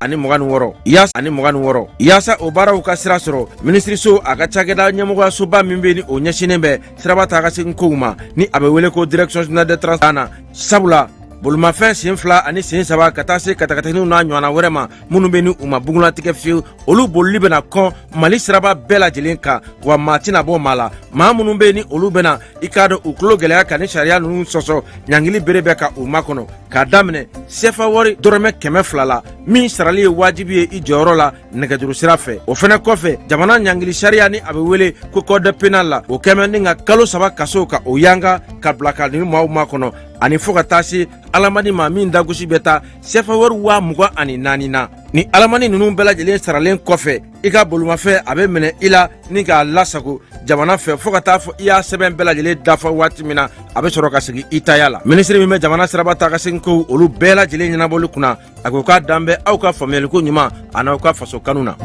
2026 yaasa ani 26 yaasa o baaraw ka sira sɔrɔ, minisiriso a ka cakɛda ɲɛmɔgɔyasoba min bɛ ni o ɲɛsinnen bɛ siraba taa ka segin kow ma, ni a bɛ wele ko Direction générale des transports na, sabula bolimafɛn sen fila ani sen saba ka taa se katakataniw n'a ɲɔgɔnna wɛrɛ ma minnu bɛ ni u ma bugunnatigɛ fiyewu, olu bolili bɛna kɔn Mali siraba bɛɛ lajɛlen kan, wa maa tɛna bɔ maa la. Maa minnu bɛ ni olu bɛna i k'a dɔn u tulo gɛlɛya ka ni sariya ninnu sɔsɔ, ɲangili bere bɛ ka u makɔnɔ k'a daminɛ sefa wari dɔrɔmɛ 200 la, min sarali ye wajibi ye i jɔyɔrɔ la nɛgɛjuru sira fɛ. O fɛnɛ kɔfɛ, jamana ɲangili sariya ni a bɛ wele ko code pénal la, o kɛmɛ ni ka kalo 3 kaso ka o yanga ka bila ka ni maaw makɔnɔ, ani fo ka taa se alamani ma min dagosi bɛ taa sefa wari 24,000 na. Ni alamani ninnu bɛɛ lajɛlen saralen kɔfɛ, i ka bolimafɛn a bɛ minɛ i la ni k'a lasago jamana fɛ fo ka taa fɔ i y'a sɛbɛn bɛɛ lajɛlen dafa waati min na, a bɛ sɔrɔ ka segin i taya la. Minisiri min bɛ jamana siraba taa ka segin kow olu bɛɛ lajɛlen ɲɛnabɔli kunna, a ko k'a dan bɛ aw ka faamuyaliko ɲuman a n'aw ka faso kanu na.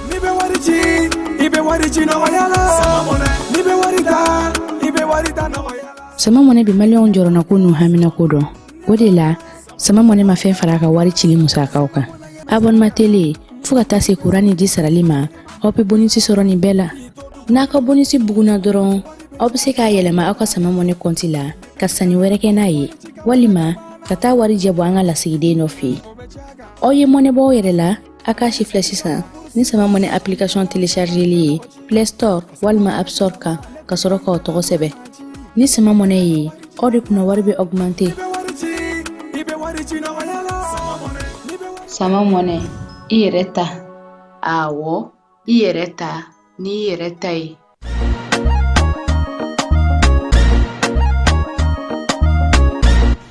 N'i bɛ wari ci, i bɛ wari ci nɔgɔya la. N'i bɛ wari ta, i bɛ wari ta nɔgɔya la. Sama Mɔnɛ bɛ Maliyɛnw jɔrɔnako n'u haminako dɔn. O de la, Sama Mɔnɛ ma fɛn fara a ka wari cili musakaw kan. Abonnement télé fo ka taa se kuran ni ji sarali ma, aw bɛ bonus sɔrɔ nin bɛɛ la. N'a ka bonus bugunna dɔrɔn, aw bɛ se k'a yɛlɛma aw ka Sama Mɔnɛ kɔnti la ka sanni wɛrɛ kɛ n'a ye, walima ka taa wari jɛ bɔ an ka lasigiden dɔ fɛ yen. Aw ye mɔnɛ bɔ aw yɛrɛ la, a k'a sifilɛ sisan ni Sama Mɔnɛ application téléchargeli ye Play Store walima App Store kan, ka sɔrɔ k'aw tɔgɔ sɛbɛn. Ni Sama Mɔnɛ ye, aw de kunna wari bɛ augmenter. Sama Mɔnɛ, i yɛrɛ ta. Awɔ, i yɛrɛ ta n'i yɛrɛ ta ye.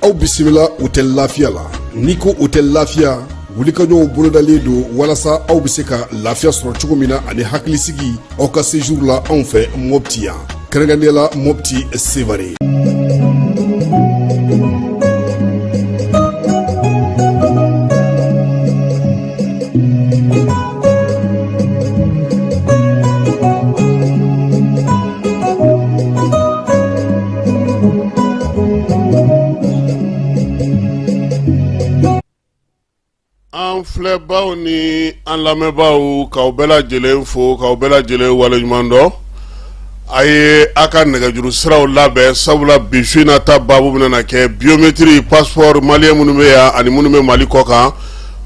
Aw bisimila Hôtel Lafiya la. N'i ko Hôtel Lafiya, wulikajɔw bolodalen don walasa aw bɛ se ka lafiya sɔrɔ cogo min na ani hakilisigi aw ka séjour la anw fɛ Mopti yan, kɛrɛnkɛrɛnnenya la Mopti Sevare. An filɛbaw ni an lamɛnbaaw, k'aw bɛɛ lajɛlen fo, k'aw bɛɛ lajɛlen waleɲuman dɔn. A ye a ka nɛgɛjuru siraw labɛn, sabula bi su in na ta baabu bɛna na kɛ biométrie, passeport malien minnu bɛ yan ani minnu bɛ Mali kɔ kan,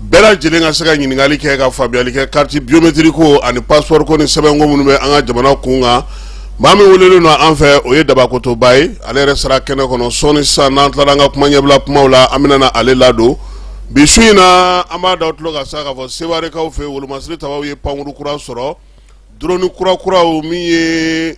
bɛɛ lajɛlen ka se ka ɲininkali kɛ, ka faamuyali kɛ carte biométrique ko ani passeport ko ni sɛbɛnko minnu bɛ an ka jamana kun kan. Maa min welelen don an fɛ, o ye Dabakotoba ye. Ale yɛrɛ sera kɛnɛ kɔnɔ sɔɔni sisan. N'an tilala an ka kuma ɲɛbila kumaw la, an bɛna na ale ladon. Bi su in na, an b'a da aw tulo kan sa k'a fɔ Sewarekaw fɛ, wolomasiri tabaw ye pankuru kura sɔrɔ, drone kura kuraw. Min ye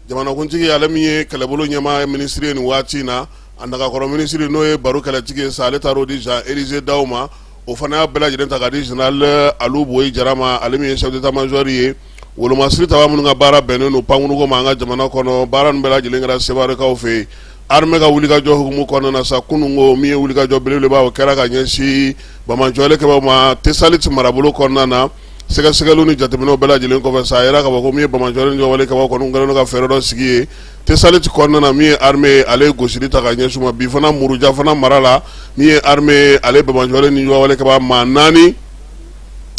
jamanakuntigi, ale min ye kɛlɛbolo ɲɛmaa minisiri ye nin waati in na, a nagakɔrɔ minisiri, n'o ye baro kɛlɛtigi ye sa, ale taar'o di Jean Élisée Daw ma. O fana y'a bɛɛ lajɛlen ta ka di général Alu Boyi Jara ma, ale min ye chef d'état-major ye. Wolomasiri taba minnu ka baara bɛnnen don pankuruko ma an ka jamana kɔnɔ, baara ninnu bɛɛ lajɛlen kɛra Sewarekaw fɛ yen. Armée ka wulikajɔ hukumu kɔnɔna na sa, kununko min ye wulikajɔ belebeleba, o kɛra ka ɲɛsin banbaanciwale ma Tesaliti marabolo kɔnɔna na. Sɛgɛsɛgɛliw ni jateminɛw bɛɛ lajɛlen kɔfɛ sa, a yira k'a fɔ ko min ye banbaanciwale ni wale kɔni kɛlen don ka fɛɛrɛ dɔ sigi ye Tesaliti kɔnɔna na. Min ye armée ye, ale ye gosili ta ka ɲɛsin u ma. Bi fana, Muruja fana mara la, min ye armée ye, ale banbaanciwale ni wale kɛbaa maa 4,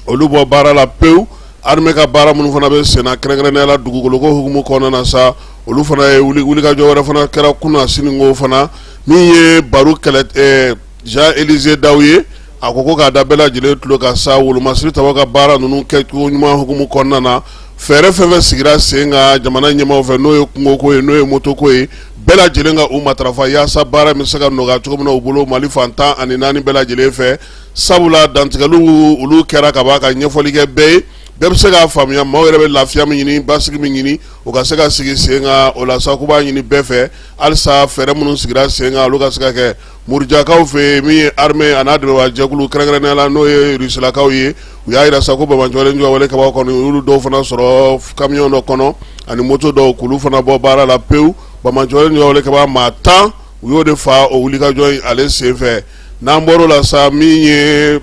olu bɔ baara la pewu. Armée ka baara minnu fana bɛ senna, kɛrɛnkɛrɛnnenya la dugukoloko hukumu kɔnɔna na sa, olu fana ye wulikajɔ wɛrɛ fana kɛra kunun siniko fana. Min ye baro kɛlɛ Jean Élisée Daw ye, a ko k'a da bɛɛ lajɛlen tulo kan sa, wolomasiri tabaw ka baara ninnu kɛcogo ɲuman hukumu kɔnɔna na, fɛɛrɛ fɛn fɛn sigira sen kan jamana ɲɛmaaw fɛ, n'o ye kungoko ye, n'o ye motoko ye, bɛɛ lajɛlen ka u matarafa yaasa baara bɛ se ka nɔgɔya cogo min na u bolo Mali fan 14 bɛɛ lajɛlen fɛ. Sabula dantigɛliw olu kɛra ka ban ka ɲɛfɔli kɛ bɛɛ ye, bɛɛ bɛ se k'a faamuya. Maaw yɛrɛ bɛ lafiya min ɲini, basigi min ɲini, o ka se ka sigi sen kan. O la sa, k'u b'a ɲini bɛɛ fɛ halisa, fɛɛrɛ minnu sigira sen kan, olu ka se ka kɛ. Murujakaw fɛ yen, min ye armée a n'a dɛmɛbaa jɛkulu, kɛrɛnkɛrɛnnenya la n'o ye Rusilakaw ye, u y'a jira sa ko banbaanciwale juguwale kɛbaa kɔni, u y'olu dɔw fana sɔrɔ camion dɔ kɔnɔ ani moto dɔw, k'olu fana bɔ baara la pewu. Banbaanciwale juguwale kɛbaa maa 10, u y'o de fa o wulikajɔ in ale senfɛ. N'an bɔr'o la sa, min ye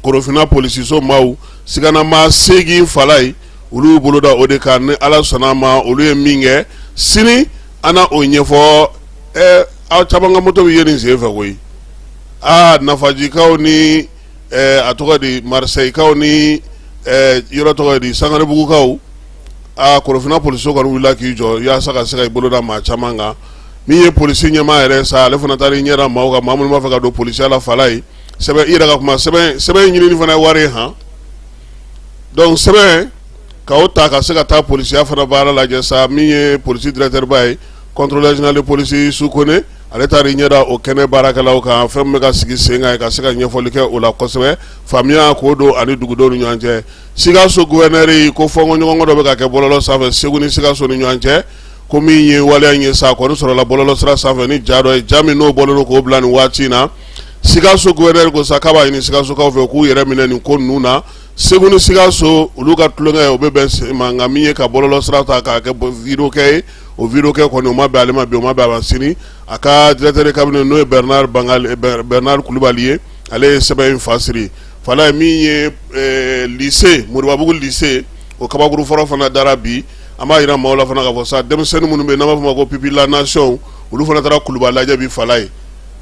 Korofina polisiso maaw, sigana maa 8 fala ye, olu y'u bolo da o de kan. Ni Ala sɔnna a ma, olu ye min kɛ, sini an na o ɲɛfɔ. Aw caman ka moto bɛ ye nin sen fɛ koyi. Aa, Nafajikaw ni a tɔgɔ di, Marisɛyikaw ni yɔrɔ tɔgɔ di, Sangarebugukaw. Aa, Korofina polisiso kɔni wulila k'i jɔ yaasa ka se ka i bolo da maa caman kan. Min ye polisi ɲɛmaa yɛrɛ sa, ale fana taara i ɲɛ da maaw kan, maa minnu b'a fɛ ka don polisiya la. Falaye, sɛbɛn, i yɛrɛ ka kuma, sɛbɛn sɛbɛn ɲinini fana ye wari ye han. Donc sɛbɛn ka o ta ka se ka taa polisiya fana baara lajɛ sa. Min ye polisi directeur ba ye, contrôleur général de police Isu Kone, ale taara i ɲɛ da o kɛnɛ baarakɛlaw kan, fɛn min bɛ ka sigi sen kan, ka se ka ɲɛfɔli kɛ o la kosɛbɛ, faamuya k'o don ani dugudenw ni ɲɔgɔn cɛ. Sikaso gouverneur ko fɔnkɔɲɔgɔnkɔ dɔ bɛ ka kɛ bɔlɔlɔ sanfɛ Segu ni Sikaso ni ɲɔgɔn cɛ, ko min ye waleya in ye sa, kɔni sɔrɔla bɔlɔlɔ sira sanfɛ ni ja dɔ ye, ja min n'o bɔlen don k'o bila nin waati in na. Sikaso gouverneur ko sa k'a b'a ɲini Sikasokaw fɛ k'u yɛrɛ minɛ nin ko ninnu na. Segu ni Sikaso, olu ka tulonkɛ o bɛ bɛn sen ma, nka min ye ka bɔlɔlɔ sira ta k'a kɛ vidéo kɛ ye, o vidéo kɛ kɔni, o ma bɛn ale ma bi, o ma bɛn a ma sini. A ka directeur de cabinet, n'o ye Bernard Bangali, Bernard Kulubali ye, ale ye sɛbɛn in fa siri. Falaye, min ye lycée Moribabugu lycée, o kabakuru fɔlɔ fana dara bi. An b'a jira maaw la fana k'a fɔ sa, denmisɛnnin minnu bɛ yen n'an b'a fɔ ma ko pupille la nation, olu fana taara Kuluba lajɛ bi. Falaye,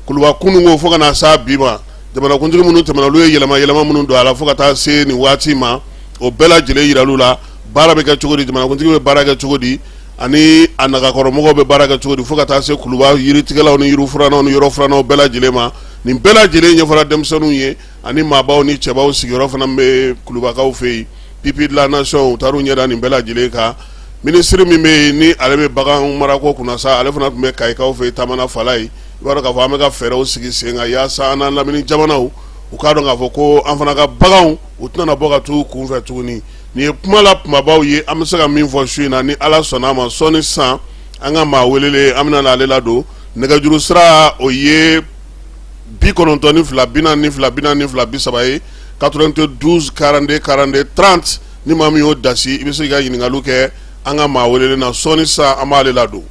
Kuluba kununko fo ka na s'a bi ma, jamanakuntigi minnu tɛmɛna, olu ye yɛlɛma yɛlɛma minnu don a la fo ka taa se nin waati ma, o bɛɛ lajɛlen yiral'u la. Baara bɛ kɛ cogo di, jamanakuntigi bɛ baara kɛ cogo di, ani a nagakɔrɔmɔgɔw bɛ baara kɛ cogo di, fo ka taa se Kuluba yiritigɛlaw ni yirifurannaw ni yɔrɔfurannaw bɛɛ lajɛlen ma. Nin bɛɛ lajɛlen ɲɛfɔra denmisɛnninw ye ani maabaw ni cɛbaw sigiyɔrɔ fana bɛ Kulubakaw fɛ yen. Pupille de la nation, u taar'u ɲɛ da nin bɛɛ lajɛlen kan. Minisiri min bɛ yen ni ale bɛ bagan marako kunna sa, ale fana tun bɛ Kayikaw fɛ yen taama na. Falaye, i b'a dɔn k'a fɔ an bɛ ka fɛɛrɛw sigi sen kan yaasa an n'an lamini jamanaw u k'a dɔn k'a fɔ ko an fana ka baganw, u tɛna bɔ ka t'u kunfɛ tuguni. Nin ye kuma la kumabaw ye an bɛ se ka min fɔ su in na. Ni Ala sɔnna a ma, sɔɔni sisan, an ka maa welelen, an bɛna ale ladon. Nɛgɛjuru sira, o ye 92 42 42 30 ye, 92 42 42 30. Ni maa min y'o dasi, i bɛ se k'i ka ɲininkaliw kɛ an ka maa welelen na. Sɔɔni sisan, an b'ale ladon.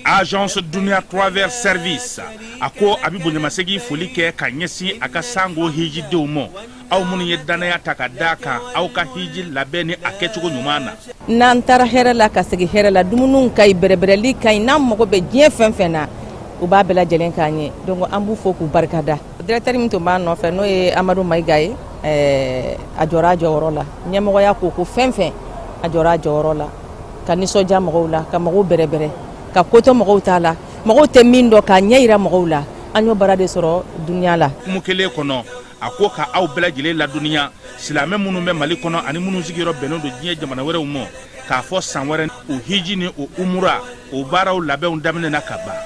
Agence Dunia Travel Service a ko a bɛ bonyamasegin foli kɛ ka ɲɛsin a ka sango hijidenw ma, aw minnu ye dannaya ta ka da kan aw ka hiji labɛn ni a kɛcogo ɲuman na. N'an taara hɛrɛ la ka segin hɛrɛ la, dumuniw ka ɲi, bɛrɛbɛrɛli ka ɲi. N'an mago bɛ diɲɛ fɛn fɛn na, u b'a bɛɛ lajɛlen k'an ye. Donc an b'u fo k'u barikada. Directeur min tun b'an nɔfɛ, n'o ye Amadu Mayiga ye, a jɔra a jɔyɔrɔ la. Ɲɛmɔgɔya ko ko fɛn fɛn, a jɔra a jɔyɔrɔ la ka nisɔndiya mɔgɔw la, ka mɔgɔw bɛrɛbɛrɛ, ka ko to mɔgɔw t'a la, mɔgɔw tɛ min dɔn, k'a ɲɛ yira mɔgɔw la. An y'o baara de sɔrɔ Dunia la. Hukumu kelen kɔnɔ, a ko ka aw bɛɛ lajɛlen ladɔnniya, silamɛ minnu bɛ Mali kɔnɔ ani minnu sigiyɔrɔ bɛnnen don diɲɛ jamana wɛrɛw ma, k'a fɔ san wɛrɛ o hiji ni o umura, o baaraw labɛnw daminɛna ka ban.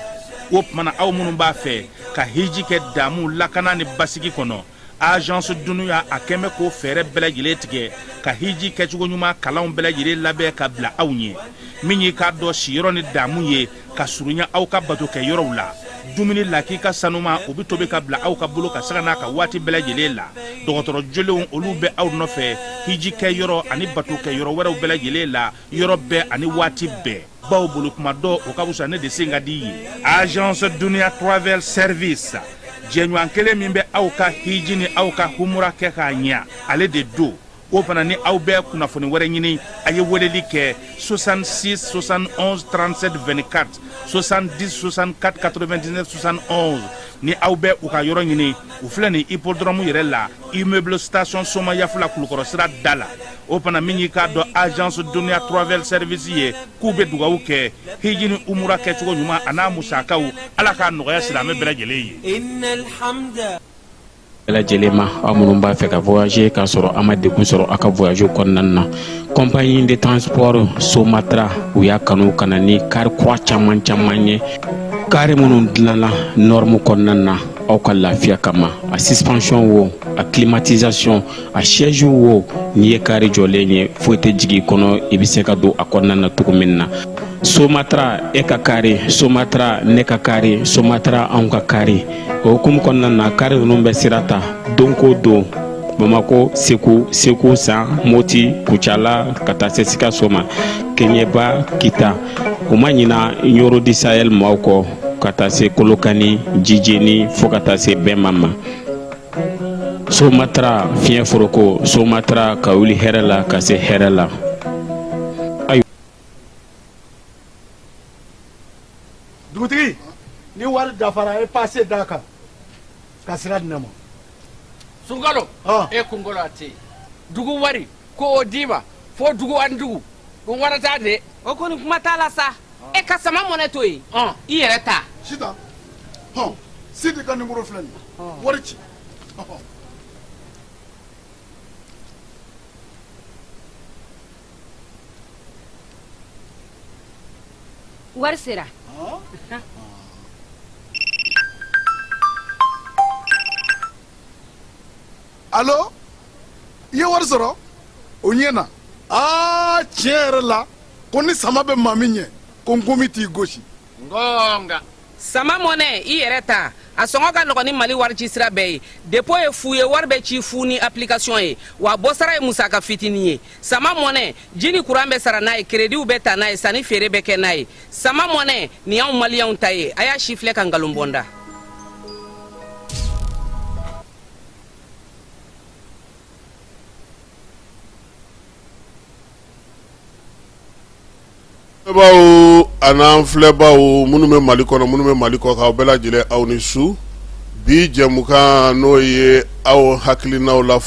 O tuma na, aw minnu b'a fɛ ka hiji kɛ damu, lakana ni basigi kɔnɔ, Agence Dunia a kɛn bɛ k'o fɛɛrɛ bɛɛ lajɛlen tigɛ ka hiji kɛcogo ɲuman kalanw bɛɛ lajɛlen labɛn ka bila aw ɲɛ. Min y'i k'a dɔn siyɔrɔ ni damu ye ka surunya aw ka batokɛ yɔrɔw la, dumuni lakika sanuma, o bɛ tobi ka bila aw ka bolo ka sanga n'a ka waati bɛɛ lajɛlen la. Dɔgɔtɔrɔ jolenw, olu bɛ aw nɔfɛ hiji kɛ yɔrɔ ani batokɛ yɔrɔ wɛrɛw bɛɛ lajɛlen la, yɔrɔ bɛɛ ani waati bɛɛ. Baw bolo kuma dɔ, o ka fisa ne de sen ka di ye. Agence Dunia Travel Service, jɛɲɔgɔn kelen min bɛ aw ka hiji ni aw ka humura kɛ k'a ɲɛ, ale de don. O fana ni aw bɛ kunnafoni wɛrɛ ɲini, a ye weleli kɛ 66 71 37 24, 70 64 99 71. Ni aw bɛ u ka yɔrɔ ɲini, u filɛ nin hippodrome yɛrɛ la, immeuble station Somayafula, Kulukɔrɔ sira da la. O fana, min y'i k'a dɔn Agence Dunia Travel Service ye, k'u bɛ dugawu kɛ hiji ni umura kɛcogo ɲuman a n'a musakaw, Ala k'a nɔgɔya silamɛ bɛɛ lajɛlen ye. Bɛɛ lajɛlen ma, aw minnu b'a fɛ ka voyager k'a sɔrɔ a ma degun sɔrɔ aw ka voyage kɔnɔna na, compagnie de transport Somatra, u y'a kanu ka na ni kari kura caman caman ye, kari minnu dilanna norme kɔnɔna na aw ka lafiya kama. A suspension wo, a climatisation, a siège wo, n'i ye kari jɔlen ye, foyi tɛ jigin i kɔnɔ, i bɛ se ka don a kɔnɔna na cogo min na. Somatra, e ka kari Somatra, ne ka kari Somatra, anw ka kari. O hukumu kɔnɔna na, kari ninnu bɛ sira ta don ko don Bamako, Segu, Segu San, Moti, Kucala, ka taa se Sikaso ma, Keɲeba, Kita. U ma ɲina Ɲoro du Sahel maaw kɔ, ka taa se Kolokani, Jijeni, fo ka taa se Bɛma ma. Somatra, fiɲɛ foroko Somatra, ka wuli hɛrɛ la ka se hɛrɛ la. Dugutigi, ni wari dafara, e pase d'a kan ka sira di ne ma. Sunkalo, e kunkolo a tɛ yen. Dugu wari ko o d'i ma fo dugu ani dugu ɗum warata de. O kɔni kuma t'a la sa. E ka sama mɔnɛ to yen, i yɛrɛ ta. Sitan, hɔn, Sidi ka nimoro filɛ nin ye, wari ci. Ɔhɔn. Wari sera. Alo, i ye wari sɔrɔ o ɲɛ na. Aa, tiɲɛ yɛrɛ la, ko ni sama bɛ maa min ɲɛ, ko nkomi t'i gosi. Ngonga. Sama mɔnɛ, i yɛrɛ ta, a sɔngɔ ka nɔgɔn ni Mali wari ci sira bɛɛ ye. Dépôt ye fu ye, wari bɛ ci fu ni application ye, wa bɔsara ye musaka fitinin ye. Sama mɔnɛ, ji ni kuran bɛ sara n'a ye, créditw bɛ ta n'a ye, sanni feere bɛ kɛ n'a ye. Sama mɔnɛ nin y'anw maliyɛnw ta ye. A y'a si filɛ ka nkalon bɔ n da. Baw an'an filɛbaw minnu bɛ Mali kɔnɔ, minnu bɛ Mali kɔkan, aw bɛɛ lajɛlen aw ni su. Bi jɛmukan, n'o ye aw hakilinaw la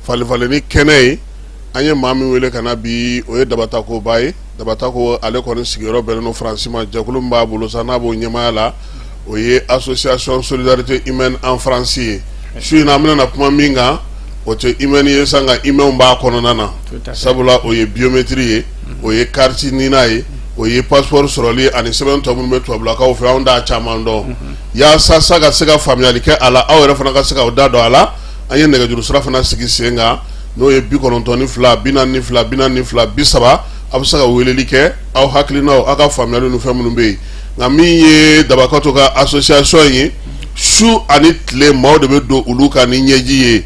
falenfalenni kɛnɛ ye, an ye maa min wele ka na bi, o ye Dabatakoba ye. Dabatako, ale kɔni sigiyɔrɔ bɛnnen don Faransi ma. Jɛkulu min b'a bolo sa, n'a b'o ɲɛmaaya la, o ye Association Solidarité Humaine en France ye. Su in na, an bɛna na kuma min kan, o tɛ humaine ye sa, nka humain b'a kɔnɔna na, sabula o ye biométrie ye, o ye carte NINA ye, o ye passeport sɔrɔli ani sɛbɛn tɔ minnu bɛ tubabulakaw fɛ. Anw t'a caman dɔn. Yaasa sa ka se ka faamuyali kɛ a la, aw yɛrɛ fana ka se k'aw da don a la, an ye nɛgɛjuru sira fana sigi sen kan, n'o ye 92 42 42 30. A bɛ se ka weleli kɛ, aw hakilinaw, aw ka faamuyali ni fɛn minnu bɛ yen. Nka min ye Dabakato ka association ye, su ani tile maaw de bɛ don olu kan ni ɲɛji ye.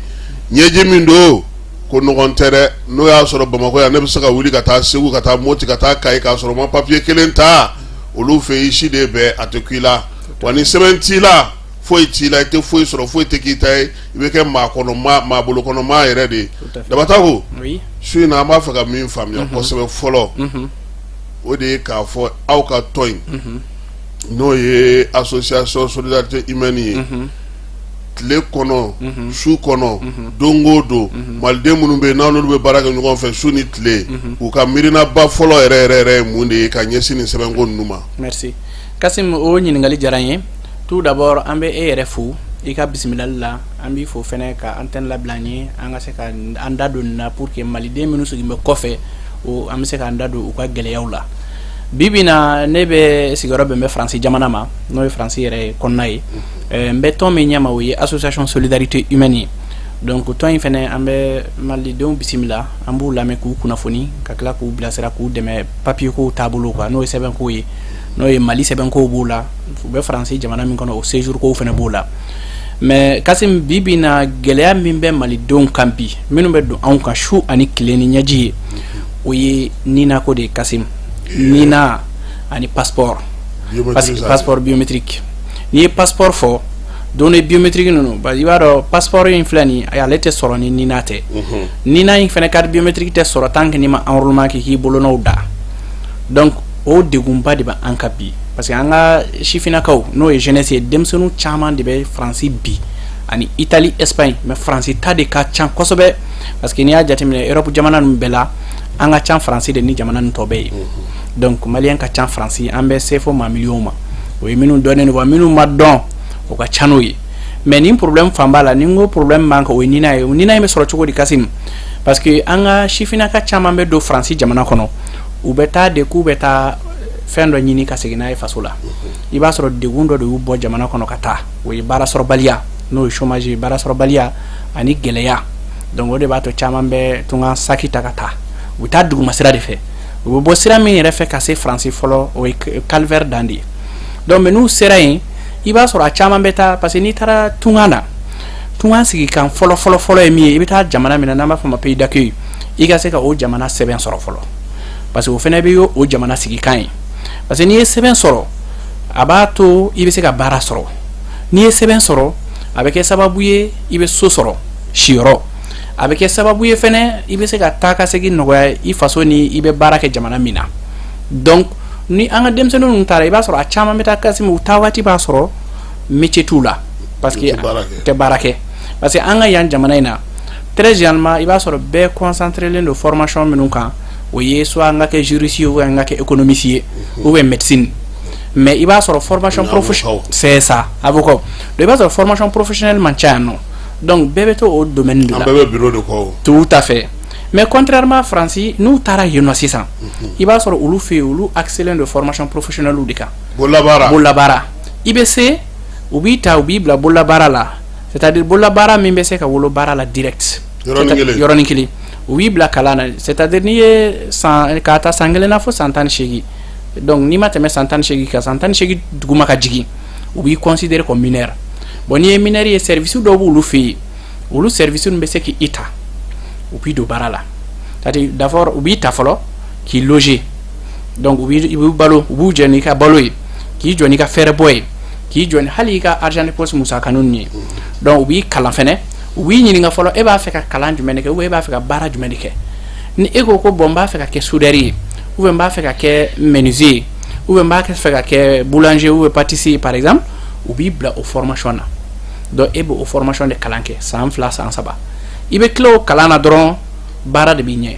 Ɲɛji min don, ko nɔgɔn tɛ dɛ. N'o y'a sɔrɔ Bamakɔ yan, ne bɛ se ka wuli ka taa Segu, ka taa Moti, ka taa Kayi, k'a sɔrɔ ma papiye kelen ta. Olu fɛ, i si de bɛɛ a tɛ ku i la. Wa ni sɛbɛn t'i la, foyi t'i la, i tɛ foyi sɔrɔ, foyi tɛ k'i ta ye, i bɛ kɛ maa kɔnɔ maa bolo kɔnɔ maa yɛrɛ de ye. Dabatako, su in na, an b'a fɛ ka min faamuya kosɛbɛ fɔlɔ, o de ye k'a fɔ aw ka tɔn in, n'o ye Association Solidarité Humaine ye, tile kɔnɔ, su kɔnɔ, don o don, maliden minnu bɛ yen, n'aw n'olu bɛ baara kɛ ɲɔgɔn fɛ su ni tile, u ka miirinaba fɔlɔ yɛrɛ yɛrɛ yɛrɛ ye mun de ye ka ɲɛsin nin sɛbɛnko ninnu ma? Merci Kasim, o ɲininkali diyara n ye. Tout d'abord, an bɛ e yɛrɛ fo i ka bisimilali la. An b'i fo fɛnɛ ka antenne labila an ye, an ka se ka an da don nin na pour que maliden minnu sigilen bɛ kɔfɛ, o an bɛ se k'an da don u ka gɛlɛyaw la. Bi bi na, ne bɛ sigiyɔrɔ bɛn bɛ Faransi jamana ma, n'o ye Faransi yɛrɛ kɔnɔna ye. N bɛ tɔn min ɲɛma, o ye Association Solidarité Humaine ye. Donc tɔn in fɛnɛ, an bɛ malidenw bisimila, an b'u lamɛn, k'u kunnafoni, ka tila k'u bilasira, k'u dɛmɛ papier kow taabolo kan, n'o ye sɛbɛnko ye, n'o ye Mali sɛbɛnkow b'o la, u bɛ Faransi jamana min kɔnɔ, o séjour kow fɛnɛ b'o la. Mais Kasim, bi bi na, gɛlɛya min bɛ malidenw kan bi, minnu bɛ don anw kan su ani tile ni ɲɛji ye, o ye NINA ko de ye. Kasim, NINA ani passeport, passeport biométrique. N'i ye passeport fɔ, données biométriques ninnu, i b'a dɔn passeport in filɛ nin, ale tɛ sɔrɔ ni NINA tɛ. NINA in fɛnɛ, carte biométrique tɛ sɔrɔ tant que n'i ma enrôlement kɛ, k'i bolonɔw da. Donc o degunba de bɛ an kan bi, parce que an ka sifinnakaw, n'o ye jeunesse ye, denmisɛnnin caman de bɛ Faransi bi ani Italie, Espagne, mais Faransi ta de ka ca kosɛbɛ, parce que n'i y'a jateminɛ Europe jamana ninnu bɛɛ la, an ka ca Faransi de ni jamana ninnu tɔ bɛɛ ye. Donc malien ka ca Faransi, an bɛ se fo maa miliyɔn ma. O ye minnu dɔnnen don, wa minnu ma dɔn, o ka ca n'o ye. Mais nin problème fanba la, ni n ko problème b'an kan, o ye NINA ye. O NINA in bɛ sɔrɔ cogo di, Kasim? Parce que an ka sifinnaka caman bɛ don Faransi jamana kɔnɔ, u bɛ taa de k'u bɛ taa fɛn dɔ ɲini ka segin n'a ye faso la. I b'a sɔrɔ degun dɔ de y'u bɔ jamana kɔnɔ ka taa, o ye baarasɔrɔbaliya, n'o ye chômage ye, baarasɔrɔbaliya ani gɛlɛya. Donc o de b'a to caman bɛ tunga saki ta ka taa. U bɛ taa duguma sira de fɛ. U bɛ bɔ sira min yɛrɛ fɛ ka se Faransi fɔlɔ, o ye calvaire dan de ye. Donc mais n'u sera yen, i b'a sɔrɔ a caman bɛ taa, parce que n'i taara tunga na, tunga sigikan fɔlɔ fɔlɔ fɔlɔ ye min ye, i bɛ taa jamana min na n'an b'a fɔ o ma pays d'accueil, i ka se ka o jamana sɛbɛn sɔrɔ fɔlɔ, parce que o fana bɛ o jamana sigikan ye. Parce que n'i ye sɛbɛn sɔrɔ, a b'a to i bɛ se ka baara sɔrɔ. N'i ye sɛbɛn sɔrɔ, a bɛ kɛ sababu ye i bɛ so sɔrɔ, siyɔrɔ. A bɛ kɛ sababu ye fɛnɛ i bɛ se ka taa ka segin nɔgɔya i faso ni i bɛ baara kɛ jamana min na. Donc Ni an ka denmisɛnnin ninnu taara, i b'a sɔrɔ a caman bɛ taa, Kassim, u taa waati b'a sɔrɔ métier t'u la, parce que tɛ baara kɛ. Parce que an ka yan jamana in na, très généralement, i b'a sɔrɔ bɛɛ concentré don formation minnu kan, o ye soit an ka kɛ juriste ye, ou an ka kɛ économiste ye, ou bien médecine. Mais i b'a sɔrɔ formation professionnelle, c'est ça, avocat. Donc i b'a sɔrɔ formation professionnelle man ca yan nɔ. Donc bɛɛ bɛ to o domaine de la. An bɛɛ bɛ bureau de kɔ. Tout à fait. Mais contrairement à Faransi, n'u taara yen nɔ sisan, i b'a sɔrɔ olu fɛ yen, olu axélen don formation professionnelle de kan. Bololabaara. Bololabaara. I bɛ se, u b'i ta, u b'i bila bololabaara la, c'est à dire bololabaara min bɛ se ka wolo baara la direct. Yɔrɔnin kelen. Yɔrɔnin kelen. U b'i bila kalan na, c'est à dire n'i ye san k'a ta san 1 na fo san 18. Donc n'i ma tɛmɛ san 18 kan, san 18 duguma ka jigin, u b'i considérer comme mineur. Bon, n'i ye mineur ye, service dɔw b'olu fɛ yen, olu service bɛ se k'i ta, u b'i don baara la. C'est à dire d'abord u b'i ta fɔlɔ k'i loger. Donc u b'i balo, u b'u jɔ n'i ka balo ye, k'i jɔ n'i ka fɛrɛbɔ ye, k'i jɔ ni hali i ka argent de poche musakanin ninnu ye. Donc u b'i kalan fɛnɛ, u b'i ɲininka fɔlɔ e b'a fɛ ka kalan jumɛn de kɛ, ou bien e b'a fɛ ka baara jumɛn de kɛ. Ni e ko ko bon, n b'a fɛ ka kɛ soudeur ye, ou bien n b'a fɛ ka kɛ menuisier ye, ou bien n b'a fɛ ka kɛ boulanger ou bien pâtissier par exemple, u b'i bila o formation na. Donc e bɛ o formation de kalan kɛ san 2, san 3, i bɛ tila o kalan na dɔrɔn, baara de b'i ɲɛ.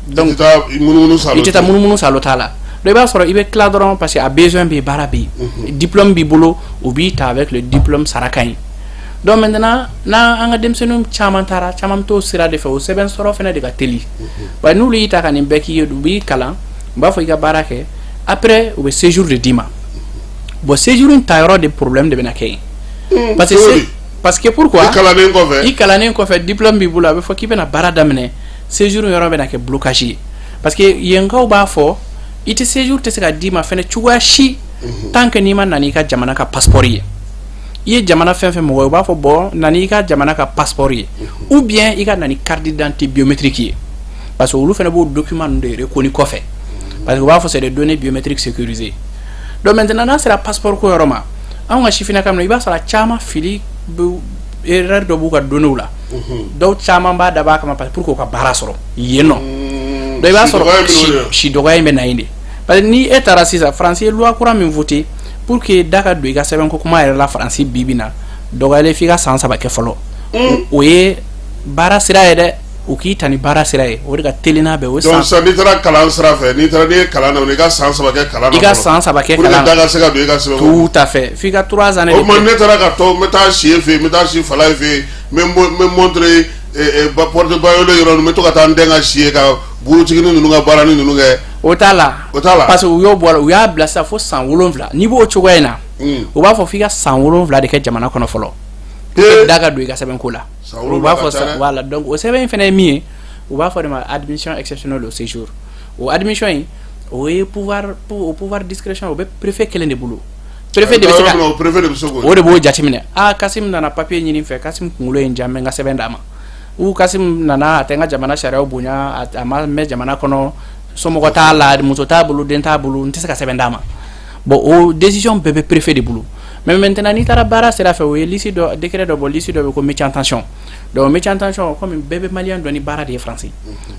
Donc i tɛ taa munumunu salo t'a la. Donc i b'a sɔrɔ i bɛ tila dɔrɔn, parce que a besoin bɛ yen, baara bɛ yen, diplôme b'i bolo, u b'i ta avec le diplôme, sara ka ɲi. Donc maintenant, n'an an ka denmisɛnnin caman taara, caman bɛ t'o sira de fɛ, o sɛbɛn sɔrɔ fana de ka teli. Wa n'olu y'i ta ka nin bɛɛ k'i ye, u b'i kalan, u b'a fɔ i ka baara kɛ, après u bɛ séjour de d'i ma. Bon, séjour in ta yɔrɔ de, problème de bɛna kɛ yen. Parce que pourquoi? I kalannen kɔfɛ. I kalannen kɔfɛ, diplôme b'i bolo, a bɛ fɔ k'i bɛna baara daminɛ, séjour yɔrɔ bɛna kɛ blocage ye, parce que yenkaw b'a fɔ i tɛ séjour tɛ se ka d'i ma fɛnɛ cogoya si tant que n'i ma na n'i ka jamana ka passeport ye. I ye jamana fɛn fɛn mɔgɔ ye, u b'a fɔ bon, na n'i ka jamana ka passeport ye, ou bien i ka na ni carte d'identité biométrique ye, parce que olu fana b'o document ninnu de reconnu kɔfɛ, parce que u b'a fɔ c'est des données biométriques sécurisées. Donc maintenant, n'a sera passeport ko yɔrɔ ma, anw ka sifinnaka minnu, i b'a sɔrɔ a caman fili bɛ, erreur dɔ b'u ka données la. Dɔw caman b'a dabɔ a kama parce que pour que u ka baara sɔrɔ yen nɔ. Donc i b'a sɔrɔ si dɔgɔya in bɛ na yen de, parce que ni e taara sisan, Faransi ye loi kura min voté pour que da ka don i ka sɛbɛnko kuma yɛrɛ la Faransi bi bi na, dɔgɔyalen f'i ka san 3 kɛ fɔlɔ. O ye baara sira ye dɛ, u k'i ta ni baara sira ye, o de ka teli n'a bɛɛ o. Donc sisan n'i taara kalan sira fɛ, n'i taara, n'i ye kalan daminɛ, i ka san 3 kɛ kalan na. I ka san 3 kɛ kalan na pour que da ka se ka don i ka sɛbɛn. Tout à fait, f'i ka 3 années. O tuma ne taara ka to, n bɛ taa si e fɛ yen, n bɛ taa si Falaye fɛ yen, n bɛ montre porte Bayolo yɔrɔ, n bɛ to ka taa n den ka si yen, ka burutiginin ninnu ka baara ni ninnu kɛ. O t'a la. O t'a la. Parce que u y'o bɔ a la, u y'a bila sisan fo san 7. N'i b'o cogoya in na, u b'a fɔ f'i ka san 7 de kɛ jamana kɔnɔ fɔlɔ pour que da ka don i ka sɛbɛnko la. U b'a fɔ voilà. Donc o sɛbɛn in fana ye min ye, u b'a fɔ de ma admission exceptionnelle au séjour. O admission in, o ye pouvoir, o pouvoir discrétion, o bɛ préfet kelen de bolo. Préfet de bɛ se ka préfet de bɛ se k'o o de b'o jateminɛ. Ah, Kasim nana papier ɲini n fɛ, Kasim kunkolo ye n ja, n bɛ n ka sɛbɛn d'a ma. Ou Kasim nana, a tɛ n ka jamana sariyaw bonya, a ma mɛn jamana kɔnɔ, somɔgɔ t'a la, muso t'a bolo, den t'a bolo, n tɛ se ka sɛbɛn d'a ma. Bon, o décision bɛɛ bɛ préfet de bolo. Mais maintenant, n'i taara baara sira fɛ, o ye liste dɔ, décret dɔ bɔ, liste dɔ bɛ ko métier en tension. Donc métier en tension, comme bɛɛ bɛ malien dɔn ni baara de ye Faransi,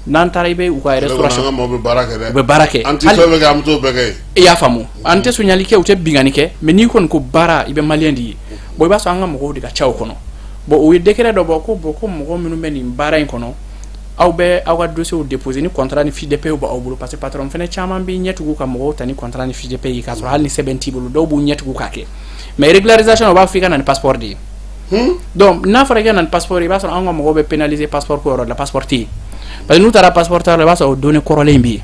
n'an taara i bɛ u ka restauration. An ka maaw bɛ baara kɛ dɛ. U bɛ baara kɛ. An tɛ fɛn fɛn kɛ, an bɛ t'o bɛɛ kɛ yen. I y'a faamu, an tɛ sonyali kɛ, u tɛ binkanni kɛ, mais n'i kɔni ko baara, i bɛ malien de ye. Bon, i b'a sɔrɔ an ka mɔgɔw de ka ca o kɔnɔ. Bon, u ye décret dɔ bɔ ko bon, ko mɔgɔ minnu bɛ nin baara in kɔnɔ, aw bɛ aw ka dossier déposer ni contrat ni fiche de paie b'aw bolo, parce que patron fɛnɛ caman b'i ɲɛtugu ka mɔgɔw ta ni contrat ni fiche de paie ye, k'a sɔrɔ hali ni sɛbɛn t'i bolo, dɔw b'u ɲɛtugu k'a kɛ. Mais régularisation, u b'a fɔ i ka na ni passeport de ye. Donc n'a fɔra i ka na ni passeport ye, i b'a sɔrɔ an ka mɔgɔw bɛ pénaliser passeport ko yɔrɔ la, passeport tɛ yen, parce que n'u taara passeport ta la, i b'a sɔrɔ o données kɔrɔlen in bɛ yen.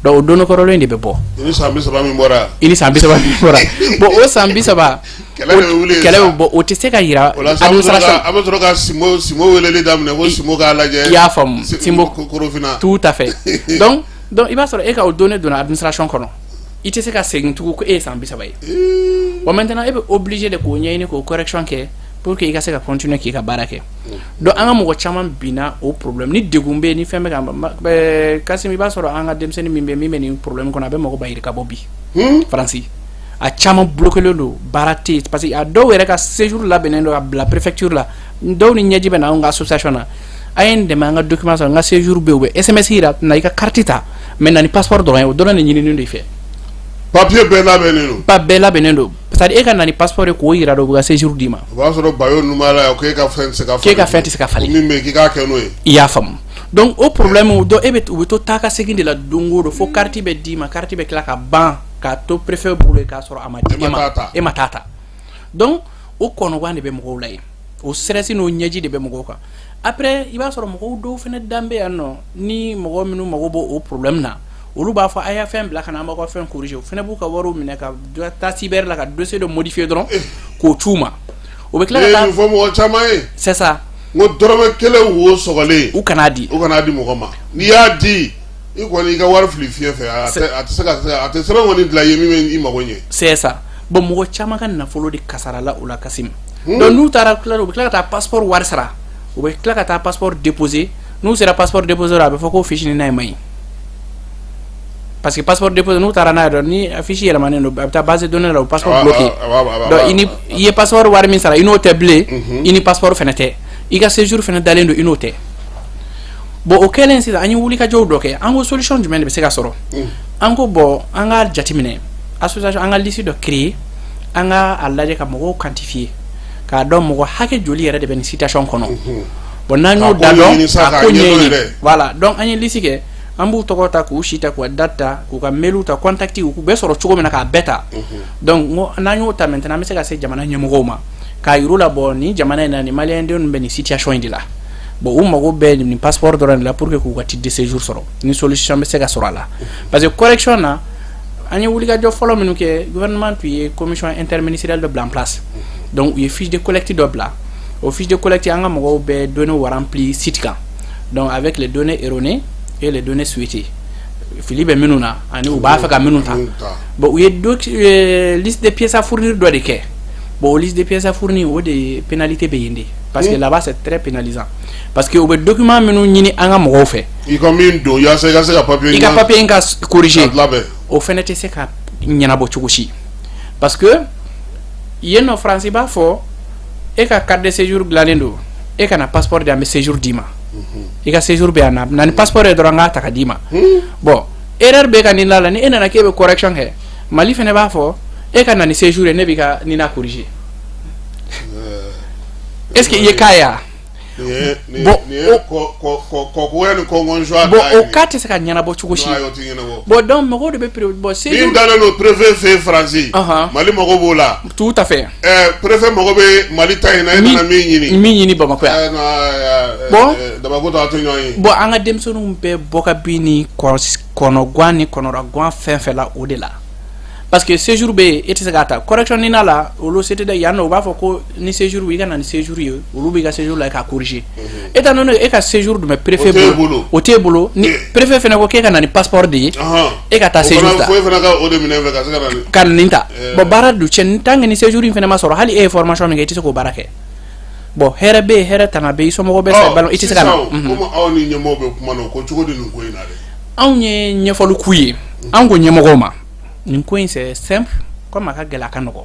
Donc o données kɔrɔlen in de bɛ bɔ. I ni san 30 min bɔra. I ni san 30 min bɔra. Bon, o san 30. Kɛlɛ de bɛ wuli yen. Kɛlɛ bɛ bɔ, o tɛ se ka yira. O la sisan, an bɛ sɔrɔ ka Simo weleli daminɛ ko Simo k'a lajɛ. I y'a faamu, Simo. Korofina. Tout à fait. Donc i b'a sɔrɔ e ka o données donna administration kɔnɔ, i tɛ se ka segin tugun ko e ye san 30 ye. Bon, maintenant e bɛ obligé de k'o ɲɛɲini, k'o correction kɛ pour que i ka se ka continuer k'i ka baara kɛ. Donc an ka mɔgɔ caman binna o problème ni degun bɛ yen, ni fɛn bɛ ka Kasim, i b'a sɔrɔ an ka denmisɛnnin min bɛ nin problème kɔnɔ, a bɛ mɔgɔ ba yirika bɔ bi Faransi. A caman bloqué don, baara tɛ yen, parce que a dɔw yɛrɛ ka séjour labɛnnen don ka bila préfecture la. Dɔw ni ɲɛji bɛ na anw ka association na: a ye n dɛmɛ, an ka document sɔrɔ, n ka séjour bɛ yen. U bɛ SMS yira na, i ka carte ta, mais na ni passeport dɔrɔn ye, o dɔrɔn de ɲininen don i fɛ. Papier bɛɛ labɛnnen don. Pa bɛɛ labɛnnen don, c'est à dire e ka na ni passeport ye k'o yira dɔrɔn, u bɛ ka séjour d'i ma. O b'a sɔrɔ bayo ninnu b'a la yan k'e ka fɛn tɛ se ka K'e ka fɛn tɛ se ka falen. Min bɛ yen k'i k'a kɛ n'o ye. I y'a faamu? Donc o problème donc e bɛ u bɛ to taa ka segin de la don o don, fo carte bɛ d'i ma, carte bɛ tila ka ban k'a to préfet bolo k'a sɔrɔ a ma di e ma, e ma taa ta. Donc o kɔnɔgan de bɛ mɔgɔw la yen, o stress n'o ɲɛji de bɛ mɔgɔw kan. Après, i b'a sɔrɔ mɔgɔw dɔw fana dan bɛ yan nɔ, ni mɔgɔ minnu mago b'o o problème na, olu b'a fɔ a y'a fɛn bila ka na, an b'aw ka fɛn corriger. O fana b'u ka wariw minɛ ka taa cyber la ka dossier dɔ modifier dɔrɔn k'o c'u ma, o bɛ tila ka taa. Nin fɔ mɔgɔ caman ye. C'est ça. N ko dɔrɔmɛ kelen wo sɔgɔlen. U kan'a di. U kan'a di mɔgɔ ma. N'i y'a di, i kɔni i ka wari fili fiɲɛ fɛ, a tɛ a tɛ se ka a tɛ sɛbɛn kɔni dilan i ye min bɛ i mago ɲɛ. C'est ça. Bon, mɔgɔ caman ka nafolo de kasarala o la, Kasim. Donc n'u taara tila, u bɛ tila ka taa passeport wari sara, u bɛ tila ka taa passeport déposer. N'u sera passeport déposer, a bɛ fɔ ko fiche n'a ye man ɲi, parce que passeport déposé, n'u taara n'a ye dɔrɔn, ni fiche yɛlɛmanen don, a bɛ taa base de données la, o passeport bloqué. Donc i ni i ye passeport wari min sara, i n'o tɛ bilen, i ni passeport fana tɛ, i ka séjour fana dalen don, i n'o tɛ. Bon, o kɛlen sisan, an ye wulikajɔw dɔ kɛ. An ko solution jumɛn de bɛ se ka sɔrɔ? An ko bon, an ka jateminɛ, association, an ka liste dɔ créer, an ka a lajɛ ka mɔgɔw quantifier k'a dɔn mɔgɔ hakɛ joli yɛrɛ de bɛ nin situation kɔnɔ. Bon, n'an y'o da dɔn, k'a ko ɲɛɲini, voilà. Donc an ye liste kɛ, an b'u tɔgɔ ta, k'u si ta, k'u ka date ta, k'u ka mail ta, contact, u k'u bɛɛ sɔrɔ cogo min na, k'a bɛɛ ta. Donc n ko n'an y'o ta maintenant, an bɛ se ka se jamana ɲɛmɔgɔw ma k'a yir'u la, bon, nin jamana in na, nin maliyɛn denw bɛ nin situation in de la. Bon, u mago bɛ nin passeport dɔrɔn de la pour que k'u ka titre de séjour sɔrɔ, ni solution bɛ se ka sɔrɔ a la. Parce que correction na, an ye wulikajɔ fɔlɔ minnu kɛ, gouvernement tun ye commission interministérielle dɔ bila en place. Donc u ye fiche de collecte dɔ bila. O fiche de collecte, an ka mɔgɔw bɛ données rempli site kan, donc avec les données erronées et les données souhaitées, fili bɛ minnu na ani u b'a fɛ ka minnu ta. Bon, u ye liste de pièces à fournir dɔ de kɛ. Bon, o liste de pièces à fournir, o de pénalité bɛ yen de, parce que là-bas c'est très pénalisant, parce que u bɛ document minnu ɲini an ka mɔgɔw fɛ, i ka min don yaasa i ka se ka papier i ka papier in ka corriger, labɛn, o fɛnɛ tɛ se ka ɲɛnabɔ cogo si, parce que yen nɔ France b'a fɔ e ka carte de séjour dilannen don, e ka na passeport di, an bɛ séjour d'i ma, i ka séjour bɛ yan, na ni passeport ye dɔrɔn, an k'a ta ka d'i ma. Bon, erreur bɛ ka nin la, ni e nana k'e bɛ correction kɛ, Mali fɛnɛ b'a fɔ e ka na ni séjour ye, ne b'i ka NINA corriger. Est ce que i ye cas ye wa? Bon, bon, o cas tɛ se ka ɲɛnabɔ cogo si. Bon, donc mɔgɔw de bɛ bon séjour min dalen don préfet fɛ yen Faransi, Mali mago b'o la. Tout à fait. Préfet mago bɛ Mali ta in na, e nana min ɲini. Min ɲini Bamakɔ yan. Bon, dabako ta tɛ ɲɔgɔn ye. Bon, an ka denmisɛnninw bɛ bɔ ka bin ni kɔnɔguwan ni kɔnɔrɔguwan fɛn fɛn la, o de la, parce que séjour bɛ yen, e tɛ se k'a ta correction NINA la. Olu CTD yan nɔ, u b'a fɔ ko ni séjour, i ka na ni séjour ye, olu b'i ka séjour la k'a corriger. Étant donné e ka séjour dun bɛ préfet bolo, o t'e bolo, ni préfet fana ko k'e ka na ni passeport de ye, e ka taa séjour ta, fo e fana ka o de minɛ fɛ ka se ka na ni ka nin ta. Bon, baara dun cɛ, tant que ni séjour in fana ma sɔrɔ, hali e ye formation min kɛ, i tɛ se k'o baara kɛ. Bon, hɛrɛ bɛ yen, hɛrɛ tana bɛ yen, i somɔgɔw bɛ sa i tɛ se ka na. Komi aw ni ɲɛmɔgɔw bɛ kuma na, o ko cogo di nin ko in na dɛ? Anw ye ɲɛfɔli k'u ye, an ko ɲɛmɔgɔw ma, nin ko in c'est simple comme a ka gɛlɛ, a ka nɔgɔ,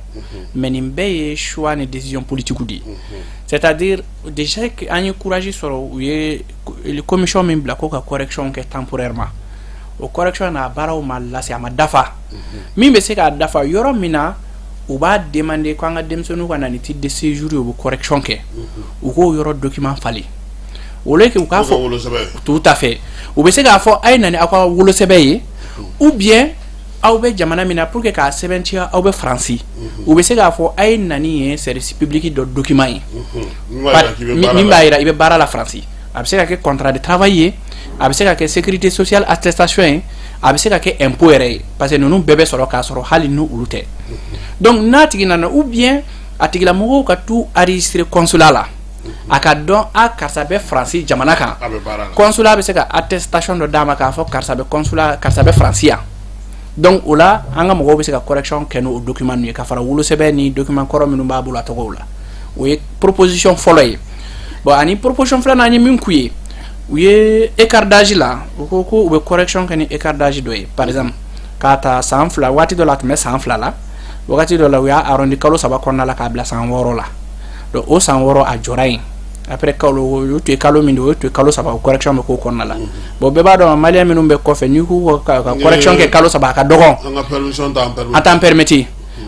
mais nin bɛɛ ye choix ni décision politique de ye. C'est-à-dire déjà an ye courage sɔrɔ, u ye commission min bila ko ka correction kɛ temporairement, o correction n'a baaraw ma lase, a ma dafa. Min bɛ se k'a dafa, yɔrɔ min na u b'a demander ko an ka denmisɛnninw ka na ni titre de séjour ye, u bɛ correction kɛ, u k'o yɔrɔ document falen au lieu que u k'a fɔ, tout à fait, u bɛ se k'a fɔ a ye na ni aw ka wolosɛbɛn ye, ou bien aw bɛ jamana min na, pour que k'a sɛbɛntiya aw bɛ Faransi, u bɛ se k'a fɔ a ye na ni ye service public dɔ document ye min b'a jira i bɛ baara la Faransi. A bɛ se ka kɛ contrat de travail ye, a bɛ se ka kɛ sécurité sociale attestation ye, a bɛ se ka kɛ impôt yɛrɛ ye, parce que ninnu bɛɛ bɛ sɔrɔ k'a sɔrɔ hali ni olu tɛ. Donc n'a tigi nana, ou bien a tigilamɔgɔw ka t'u enregistrer consulat la, a ka dɔn a karisa bɛ Faransi jamana kan, consulat bɛ se ka attestation dɔ d'a ma k'a fɔ karisa bɛ consulat, karisa bɛ Faransi yan. Donc o la, an ka mɔgɔw bɛ se ka correction kɛ n'o document ninnu ye, ka fara wolosɛbɛn ni document kɔrɔ minnu b'a bolo a tɔgɔw la. O ye proposition fɔlɔ ye. Bon, ani proposition filanan, an ye min k'u ye, u ye écart d'âge la, u ko ko u bɛ correction kɛ ni écart d'âge dɔ ye, par exemple k'a ta san 2, waati dɔ la a tun bɛ san 2 la, wagati dɔ la u y'a arrondi kalo 3 kɔnɔna la k'a bila san 6 la. Donc o san 6 a jɔra yen. Après kalo, o tun ye kalo min don, o tun ye kalo 3, o correction bɛ k'o kɔnɔna la. Bon, bɛɛ b'a dɔn, malien minnu bɛ kɔfɛ, n'i k'u ka correction kɛ kalo 3, a ka dɔgɔn. An ka permission t'an permettre. An t'an permettre,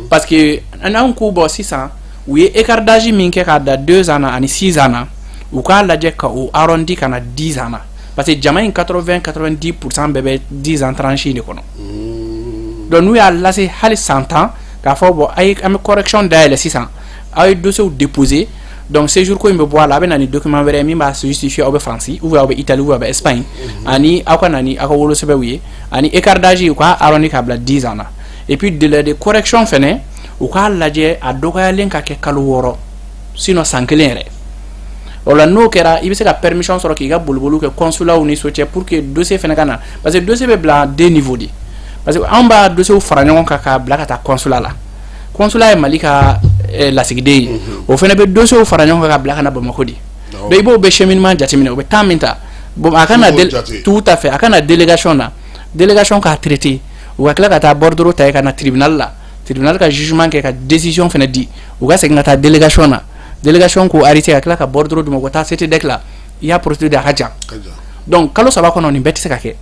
parce que n'an k'u bɔ sisan, u ye écart d'âge min kɛ k'a da 2 ans na ani 6 ans na, u k'a lajɛ ka o arrondi ka na 10 ans na, parce que jama in 80 90% bɛɛ bɛ 10 ans tranche de kɔnɔ. Donc n'u y'a lase hali san 10, k'a fɔ bon, a ye, an bɛ correction dayɛlɛ sisan, aw ye dossier déposer. Donc séjour ko in bɛ bɔ a la, a bɛ na ni document wɛrɛ ye min b'a justifier aw bɛ Faransi ou bien aw bɛ Italie ou bien aw bɛ Espagne, ani aw ka na ni aw ka wolosɛbɛnw ye, ani écart d'âge, u k'a arrondi k'a bila 10 ans na. Et puis délai de correction fɛnɛ, u k'a lajɛ a dɔgɔyalen ka kɛ kalo 6, sinon san kelen yɛrɛ. O la, n'o kɛra, i bɛ se ka permission sɔrɔ k'i ka boliboliw kɛ consulat ni so cɛ pour que dossier fɛnɛ ka na, parce que dossier bɛ bila deux niveaux de, parce que anw b'a dossier fara ɲɔgɔn kan k'a bila ka taa consulat la. Consulat ye Mali ka lasigiden ye, o fɛnɛ bɛ dossier fara ɲɔgɔn kan ka bila ka na Bamakɔ de. Donc i b'o bɛɛ cheminement jateminɛ, o bɛ temps min ta. Bon, a ka na tout à fait, a ka na délégation na, délégation k'a traité, u ka tila ka taa bordereau ta ka na tribunal la, tribunal ka jugement kɛ ka décision fɛnɛ di, u ka segin ka taa délégation na, délégation k'o arrêté, ka tila ka bordereau d'u ma, u ka taa CTDEC la. I y'a procédure, a ka jan. Donc kalo 3 kɔnɔ, nin bɛɛ tɛ se ka kɛ.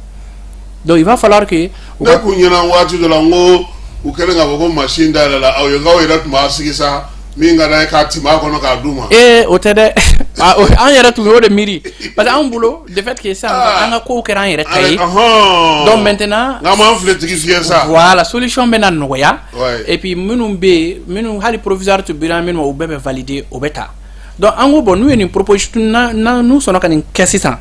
Donc il va falloir que Ne kun ɲɛna waati dɔ la, n ko u kɛlen k'a fɔ ko machine dayɛlɛ la aw ye, k'aw yɛrɛ tun b'a sigi sa, min ka d'a ye k'a tɛmɛ a kɔnɔ k'a d'u ma. Ee, o tɛ dɛ. An yɛrɛ tun y'o de miiri, parce que anw bolo, de fait que sisan an ka kow kɛra an yɛrɛ ta ye, donc maintenant n'an m'an filɛ tigi fiyɛ sa. Voilà, solution bɛ na nɔgɔya. Et puis minnu bɛ yen, minnu hali provisoire tun bira minnu ma, o bɛɛ bɛ valider, o bɛ ta. Donc an ko bon, n'u ye nin proposition na, n'u sɔnna ka nin kɛ sisan,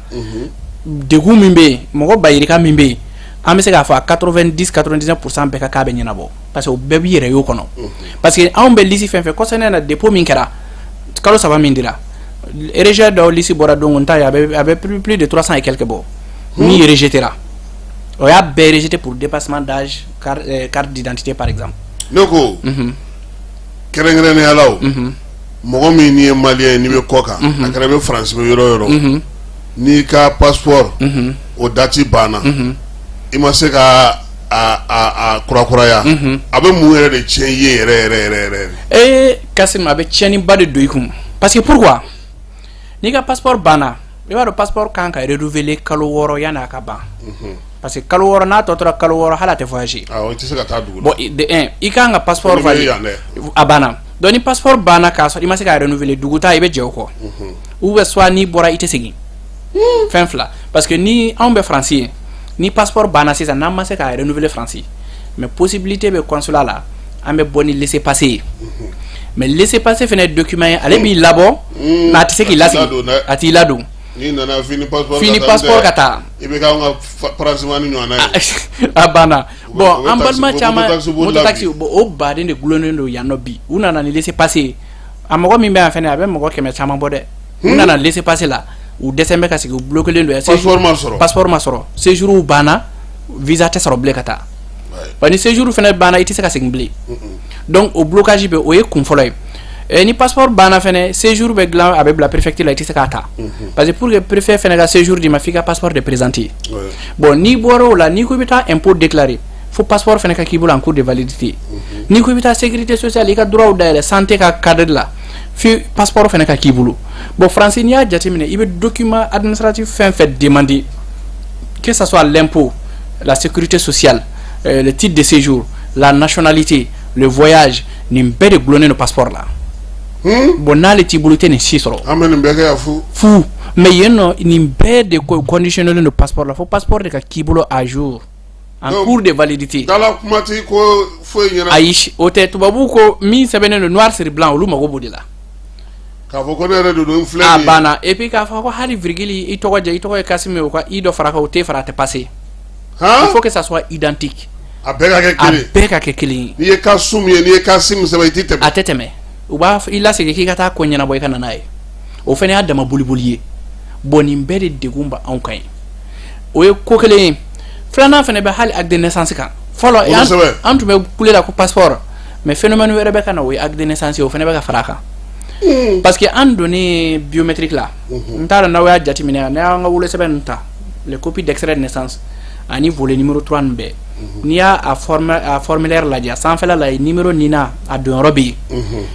degun min bɛ yen, mɔgɔ bayirika min bɛ yen, an bɛ se k'a fɔ a 90 99% bɛɛ ka k'a bɛ ɲɛnabɔ, parce que o bɛɛ b'i yɛrɛ y'o kɔnɔ. Parce que anw bɛ liste fɛn fɛn kɔsɛnɛ na, dépôt min kɛra, kalo 3 min dira, rejet dɔw liste bɔra don, n ta ye, a bɛ plus de 300 et quelques bɔ min rejeté ra. O y'a bɛɛ rejeté pour dépassement d'âge, carte d'identité par exemple. Ne ko kɛrɛnkɛrɛnnenya la, o mɔgɔ min n'i ye malien ye, n'i bɛ kɔ kan, a kɛra i bɛ Faransi, bɛ yɔrɔ o yɔrɔ, n'i ka passeport o date banna, i ma se ka a kurakuraya, a bɛ mun yɛrɛ de tiɲɛ i ye yɛrɛ yɛrɛ yɛrɛ yɛrɛ? Ee Kasim, a bɛ tiɲɛniba de don i kun, parce que pourquoi? N'i ka passeport banna, i b'a dɔn passeport kan ka renouveler kalo 6 yanni a ka ban, parce que kalo 6 n'a tɔ tora kalo 6, hali a tɛ voyager. Awɔ, i tɛ se ka taa dugu la. Bon, de un, i kan ka passeport valider, a banna. Donc ni passeport banna k'a sɔrɔ i ma se k'a renouveler, dugu taa i bɛ jɛ o kɔ, ou bien soit n'i bɔra i tɛ segin, fɛn fila. Parce que ni anw bɛ Faransi ye, ni passeport banna sisan, n'an ma se k'a renouveler Faransi, mais possibilité bɛ consulat la, an bɛ bɔ ni laissez-passer ye. Mais laissez-passer fɛnɛ ye document ye, ale b'i labɔ, mais a tɛ se k'i lasegin, a t'i ladon. N'i nana fini passeport fini passeport ka taa. I bɛ k'anw ka paransimani ɲɔgɔnna ye. A banna. Bon, an balima caman, moto taxi, bon, o baden de gulonnen don yan nɔ bi. U nana ni laissez-passer ye, a mɔgɔ min bɛ yan fɛnɛ, a bɛ mɔgɔ 100 caman bɔ dɛ. U nana laissez-passer la, u dɛsɛ bɛ ka sigi, u bloqué don. Passeport ma sɔrɔ. Passeport ma sɔrɔ, séjour banna, visa tɛ sɔrɔ bilen ka taa. Wa ni séjour fɛnɛ banna, i tɛ se ka segin bilen. Donc o blocage bɛ, o ye kun fɔlɔ ye. Ni passeport banna fɛnɛ, séjour bɛ dilan, a bɛ bila préfecture la, i tɛ se k'a ta, parce que pour que préfet fɛnɛ ka séjour d'i ma, f'i ka passeport de présenter. Bon, n'i bɔra o la, n'i ko i bɛ taa impôt déclarer, fo passeport fɛnɛ ka k'i bolo en cours de validité. N'i ko i bɛ taa sécurité sociale, i ka droit dayɛlɛ santé ka cadre la, fi passeport fɛnɛ ka k'i bolo. Bon, Faransi, n'i y'a jateminɛ, i bɛ document administratif fɛn fɛn demander, que ça soit l'impôt, la sécurité sociale, le titre de séjour, la nationalité, le voyage, nin bɛɛ de gulonnen don passeport la. Bon, n'ale t'i bolo, i tɛ nin si sɔrɔ. An bɛ nin bɛɛ kɛ yan fu. Fu. Mais yen nɔ, nin bɛɛ de conditionné don passeport la, fo passeport de ka k'i bolo à jour, en cours de validité. Dala kuma tɛ ko foyi ɲɛna. Ayi, o tɛ. Tubabuw ko min sɛbɛnnen don noir sur blanc, olu mago b'o de la. K'a fɔ ko ne yɛrɛ de don, n filɛ. A banna. Et puis k'a fɔ ko hali virgule, i tɔgɔ jɛ, i tɔgɔ ye Kassim ye, o ka i dɔ fara kan, o tɛ fara, a tɛ passer. Il faut que ça soit identique. A bɛɛ ka kɛ kelen. A bɛɛ ka kɛ kelen ye. N'i ye Kasum ye, n'i ye Kasim sɛbɛn, i tɛ tɛmɛ. A tɛ tɛmɛ. U b'a i lasegin k'i ka taa ko ɲɛnabɔ, i ka na n'a ye. O fana y'a dama boliboli ye. Bon, nin bɛɛ de degun bɛ anw kan yen. O ye ko kelen ye. Filanan fana bɛ hali acte de naissance kan. Fɔlɔ an tun bɛ kule la ko passeport, mais phénomène wɛrɛ bɛ ka na, o ye acte de naissance ye, o fana bɛ ka fara a kan. Parce que an donnen biométrique la, n t'a dɔn n'aw y'a jateminɛ, n'a y'an ka wolosɛbɛn ninnu ta, les copies d'extrait de naissance, Ani volet numéro 3 nin bɛɛ, n'i y'a a formulaire lajɛ, a sanfɛla la numéro NINA a donyɔrɔ bɛ yen.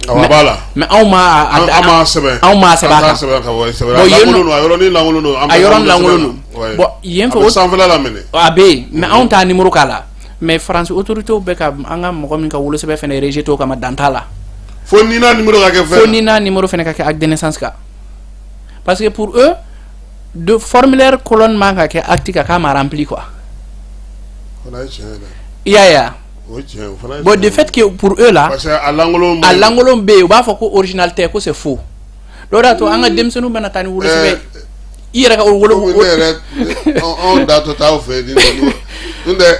A b'a la. Mais anw ma an m'a sɛbɛn. Anw m'a sɛbɛn a kan. Sɛbɛn ka bɔ sɛbɛn. A lankolon don, a yɔrɔnin lankolon don. A yɔrɔnin lankolon don. Bon, yen fɛ, o sanfɛla la minɛ. A bɛ yen, mais anw t'a numéro k'a la. Mais France autorités bɛ ka an ka mɔgɔ min ka wolosɛbɛn fana rejeté o kama, dan t'a la. Fo NINA numéro ka kɛ fɛn. Fo NINA numéro fana ka kɛ acte de naissance kan. Parce que pour eux, de formulaire colonne man ka kɛ acte kan k'a ma rempli quoi. Fana ye tiɲɛ ye dɛ. I y'a ye wa? O ye tiɲɛ ye, o fana ye. Bon, de fait que pour eux là, parce que a lankolon. A lankolon bɛ yen, u b'a fɔ ko original tɛ, ko c'est faux. Dɔw de y'a to an ka denmisɛnninw bɛna taa ni wolosɛbɛn i yɛrɛ ka wolo. Ne yɛrɛ, anw datɔ t'aw fɛ yen, n'o tɛ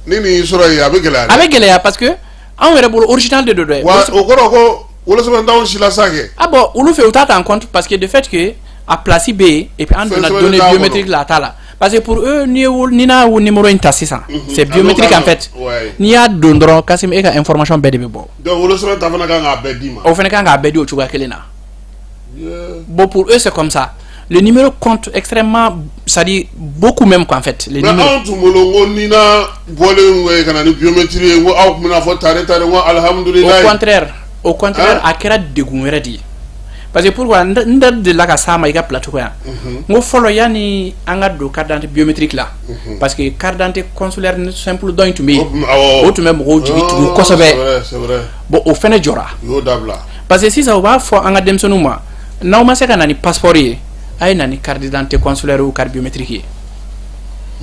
ni nin y'i sɔrɔ yen, a bɛ gɛlɛya. A bɛ gɛlɛya parce que anw yɛrɛ bolo original de don dɛ. Wa o kɔrɔ ko wolosɛbɛn t'anw si la sa kɛ. Ah bon, olu fɛ u t'a ta en compte parce que de fait que a place bɛ yen et puis an donna données biométriques la, a t'a la. Parce que pour eux, n'i ye ni n'a numéro in ta sisan, c'est biométrique en fait. N'i y'a don dɔrɔn, Kasim, e ka information bɛɛ de bɛ bɔ. Donc wolosɛbɛn ta fana kan k'a bɛɛ d'i ma. O fana kan k'a bɛɛ di o cogoya kelen na. Bon, pour eux c'est comme ça. Le numéro compte extrêmement, c'est-à-dire beaucoup même quoi en fait. Les mais anw tun bolo n ko NINA bɔlen ka na ni biométrie ye, n ko aw tun bɛna fɔ tare tare, n ko alihamudulilayi. Au contraire, a kɛra degun wɛrɛ de ye. Parce que pourquoi? N da delila ka s'a ma i ka plateau kan yan. N ko fɔlɔ, yanni an ka don carte d'identité biométrique la, parce que carte d'identité consulaire simple dɔ in tun bɛ yen, o tun bɛ mɔgɔw jigi tugu kosɛbɛ. C'est vrai. Bon, o fɛnɛ jɔra. U y'o dabila. Parce que sisan u b'a fɔ an ka denmisɛnninw ma, n'aw ma se ka na ni passeport ye, a ye na ni carte d'identité consulaire ou carte biométrique ye.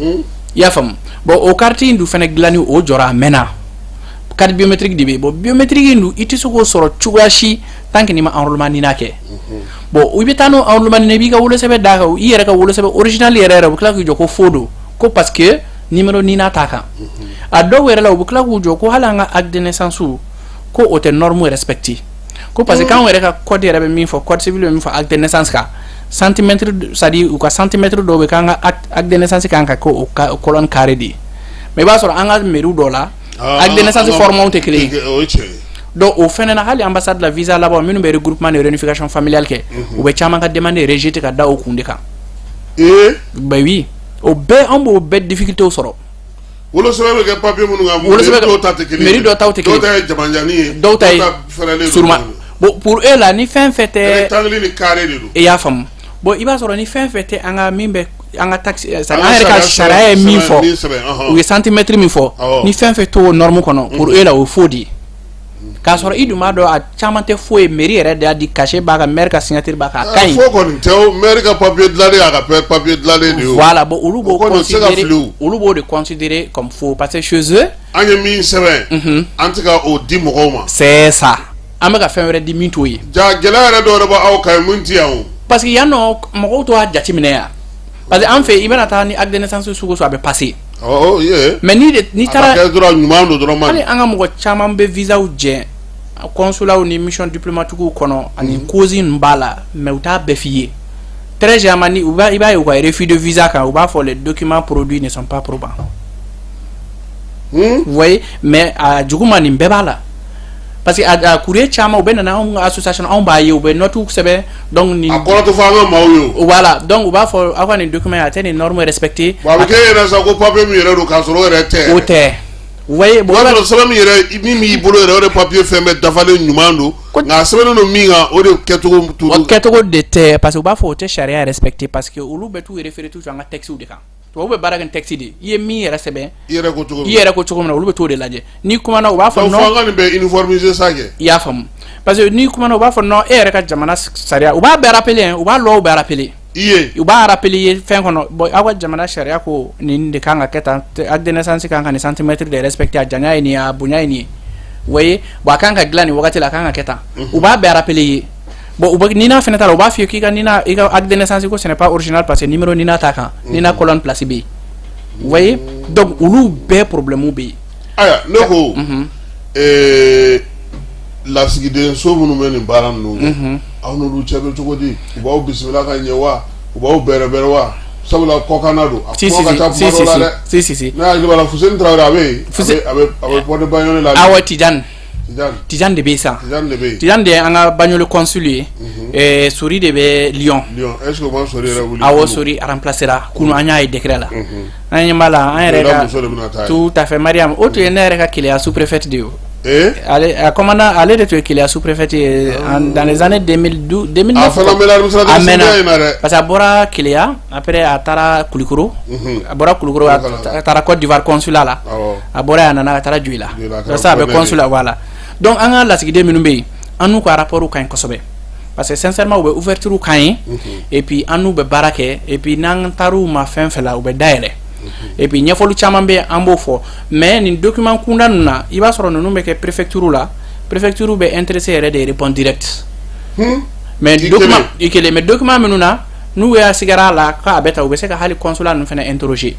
I y'a faamu? Bon, o carte in dun fɛnɛ dilanni o jɔra, a mɛnna. Carte biométrique de bɛ yen. Bon, biométrique in dun, i tɛ se k'o sɔrɔ cogoya si tant que n'i ma enrôlement NINA kɛ. Bon, i bɛ taa n'o enrôlement NINA, i b'i ka wolosɛbɛn d'a kan, i yɛrɛ ka wolosɛbɛn original yɛrɛ yɛrɛ, u bɛ tila k'i jɔ ko faux don, ko parce que numéro NINA t'a kan. A dɔw yɛrɛ la, u bɛ tila k'u jɔ ko hali an ka acte de naissance ko o tɛ norme respecté, ko parce que k'anw yɛrɛ ka code yɛrɛ bɛ min fɔ, code civil bɛ min fɔ acte de naissance kan, centimètre, c'est à dire u ka centimètre dɔw bɛ k'an ka acte de naissance kan ka kɛ o colonne carré de ye. Mais i b'a sɔrɔ an ka mairie dɔw la, acte de naissance format tɛ kelen ye. O ye tiɲɛ ye. Donc o fɛnɛ na, hali ambassade la, visa laban minnu bɛ regroupement ni réunification familiale kɛ, u bɛ caman ka demande rejeté ka da o kun de kan. Ben oui, o bɛɛ, an b'o bɛɛ difficulté sɔrɔ. Wolosɛbɛn bɛ kɛ papier minnu kan, wolosɛbɛn dɔw ta tɛ kelen ye. Mairie dɔw taw tɛ kelen ye. Dɔw ta ye jamanjanni ye. Dɔw ta ye fɛrɛlen don. Suruma. Bon, pour eux là, ni fɛn fɛn tɛ rectangle ni carré de don. I y'a faamu? Bon, i b'a sɔrɔ ni fɛn fɛn tɛ an ka min bɛ an ka taxe, c'est à dire an yɛrɛ ka sariya ye min fɔ, u ye centimètre min fɔ, ni fɛn fɛn t'o norme kɔnɔ, pour eux là, o ye faux de ye. K'a sɔrɔ i dun b'a dɔn a caman tɛ faux ye, mairie yɛrɛ de y'a di, cachet b'a kan, maire ka signature b'a kan, a ka ɲi. Faux kɔni tɛ o, maire ka papier dilanlen, a ka papier dilanlen de ye o. Voilà, bon, olu b'o considérer, olu b'o de considérer comme faux parce que chez eux. An ye min sɛbɛn, an tɛ ka o di mɔgɔw ma. C'est ça, an bɛ ka fɛn wɛrɛ di min t'o ye. Ja gɛlɛya yɛrɛ dɔw yɛrɛ b'aw kan yen mun ti yan o. Parce que yan nɔ, mɔgɔw t'o jateminɛ yan, parce que an fɛ yen, i bɛna taa ni acte de naissance sugu o sugu, a bɛ passer. Ɔ ye. Mais ni de n'i taara. A ka kɛ dɔrɔn ɲuman don dɔrɔn. Hali an ka mɔgɔ caman bɛ visaw jɛ consulat ni mission diplomatique kɔnɔ ani cause ninnu b'a la, mais u t'a bɛɛ f'i ye. Très généralement, ni u b'a, i b'a ye u ka refus de visa kan, u b'a fɔ les documents produits ne sont pas probants. Vous voyez? Mais a juguman nin bɛɛ b'a la. Parce que a courrier caman u bɛ nana anw ka association, anw b'a ye, u bɛ note sɛbɛn, donc nin. A kɔrɔ tɛ fɔ an ka maaw ye o. Voilà, donc u b'a fɔ aw ka nin document a tɛ nin norme respecté. Bon, a bɛ kɛ e yɛrɛ sa ko papier min yɛrɛ don k'a sɔrɔ o yɛrɛ tɛ. O tɛ. Vous voyez? Bon, o b'a sɔrɔ sɛbɛn min yɛrɛ min b'i bolo yɛrɛ, o de papier fɛn bɛɛ dafalen ɲuman don, nka a sɛbɛnnen don min kan, o de kɛcogo. O kɛcogo de tɛ, parce que u b'a fɔ o tɛ sariya respecté, parce que olu bɛ t'u référer toujours an ka texte de kan. Tubabu bɛ baara kɛ ni texte de ye. I ye min yɛrɛ sɛbɛn. I yɛrɛ ko cogo min. I yɛrɛ ko cogo min na, olu bɛ t'o de lajɛ. N'i kumana, u b'a fɔ non. Donc fo an ka nin bɛɛ uniformiser sa kɛ. I y'a faamu? Parce que n'i kumana, u b'a fɔ non, e yɛrɛ ka jamana sariya, u b'a bɛɛ rappeler, u b'a loi bɛɛ rappeler. I ye. U b'a rappeler i ye fɛn kɔnɔ. Bon, aw ka jamana sariya ko nin de kan ka kɛ tan, acte de naissance kan ka nin centimètre de respecter, a janya ye nin ye, a bonya ye nin ye. Vous voyez? Bon, a kan ka dilan nin wagati la, a kan ka kɛ tan. U b'a bɛɛ rappeler i ye. Bon, u bɛ NINA fɛnɛ ta la, u b'a f'i ye k'i ka NINA, i ka acte de naissance ko ce n'est pas original parce que numéro NINA t'a kan. NINA colonne place bɛ yen. Vous voyez? Donc olu bɛɛ problème bɛ yen. Ayiwa, ne ko lasigiden so minnu bɛ nin baara ninnu kɛ, aw n'olu cɛ bɛ cogo di? U b'aw bisimila ka ɲɛ wa? U b'aw bɛrɛbɛrɛ wa? Sabula kɔkanna don, a kuma ka ca kuma dɔw la dɛ. Si si si. Ne hakili b'a la, Fuseni Tarawele, a bɛ yen, a bɛ Porte de Bayonne la. Awɔ, Tijani. Tijani de bɛ yen sisan. Tijani de ye an ka Bagnolet consul ye. Sori de bɛ Lyon. Awɔ, Sori remplacera kunun, an y'a ye décret la. An ɲɛ b'a la, an yɛrɛ ka, tout à fait, Mariam, o tun ye ne yɛrɛ ka Keleya sous-préfète de ye. Ale a commandant, ale de tun ye Keleya sous-préfète ye dans les années 2012, 2009. A fana mɛnna administration A mɛnna in na dɛ. Parce que a bɔra Keleya, après a taara Kulukoro, a bɔra Kulukoro, a taara Côte d'Ivoire consulat la. A bɔra yen, a nana, a taara Joyila. Sisan a bɛ consulat, voilà. Donc an ka lasigiden minnu bɛ yen, an n'u ka rapport ka ɲi kosɛbɛ, parce que sincèrement u bɛ ouverture k'an ye, et puis an n'u bɛ baara kɛ, et puis n'an taar'u ma fɛn fɛn la, u bɛ dayɛlɛ, et puis ɲɛfɔli caman bɛ yen, an b'o fɔ. Mais nin document kunda ninnu na, i b'a sɔrɔ ninnu bɛ kɛ préfecture la, préfecture bɛ intéressé yɛrɛ de répond direct. Mais document i kelen, mais document minnu na n'u y'a sigara a la k'a bɛ ta, u bɛ se ka hali consulat ninnu fana interroger,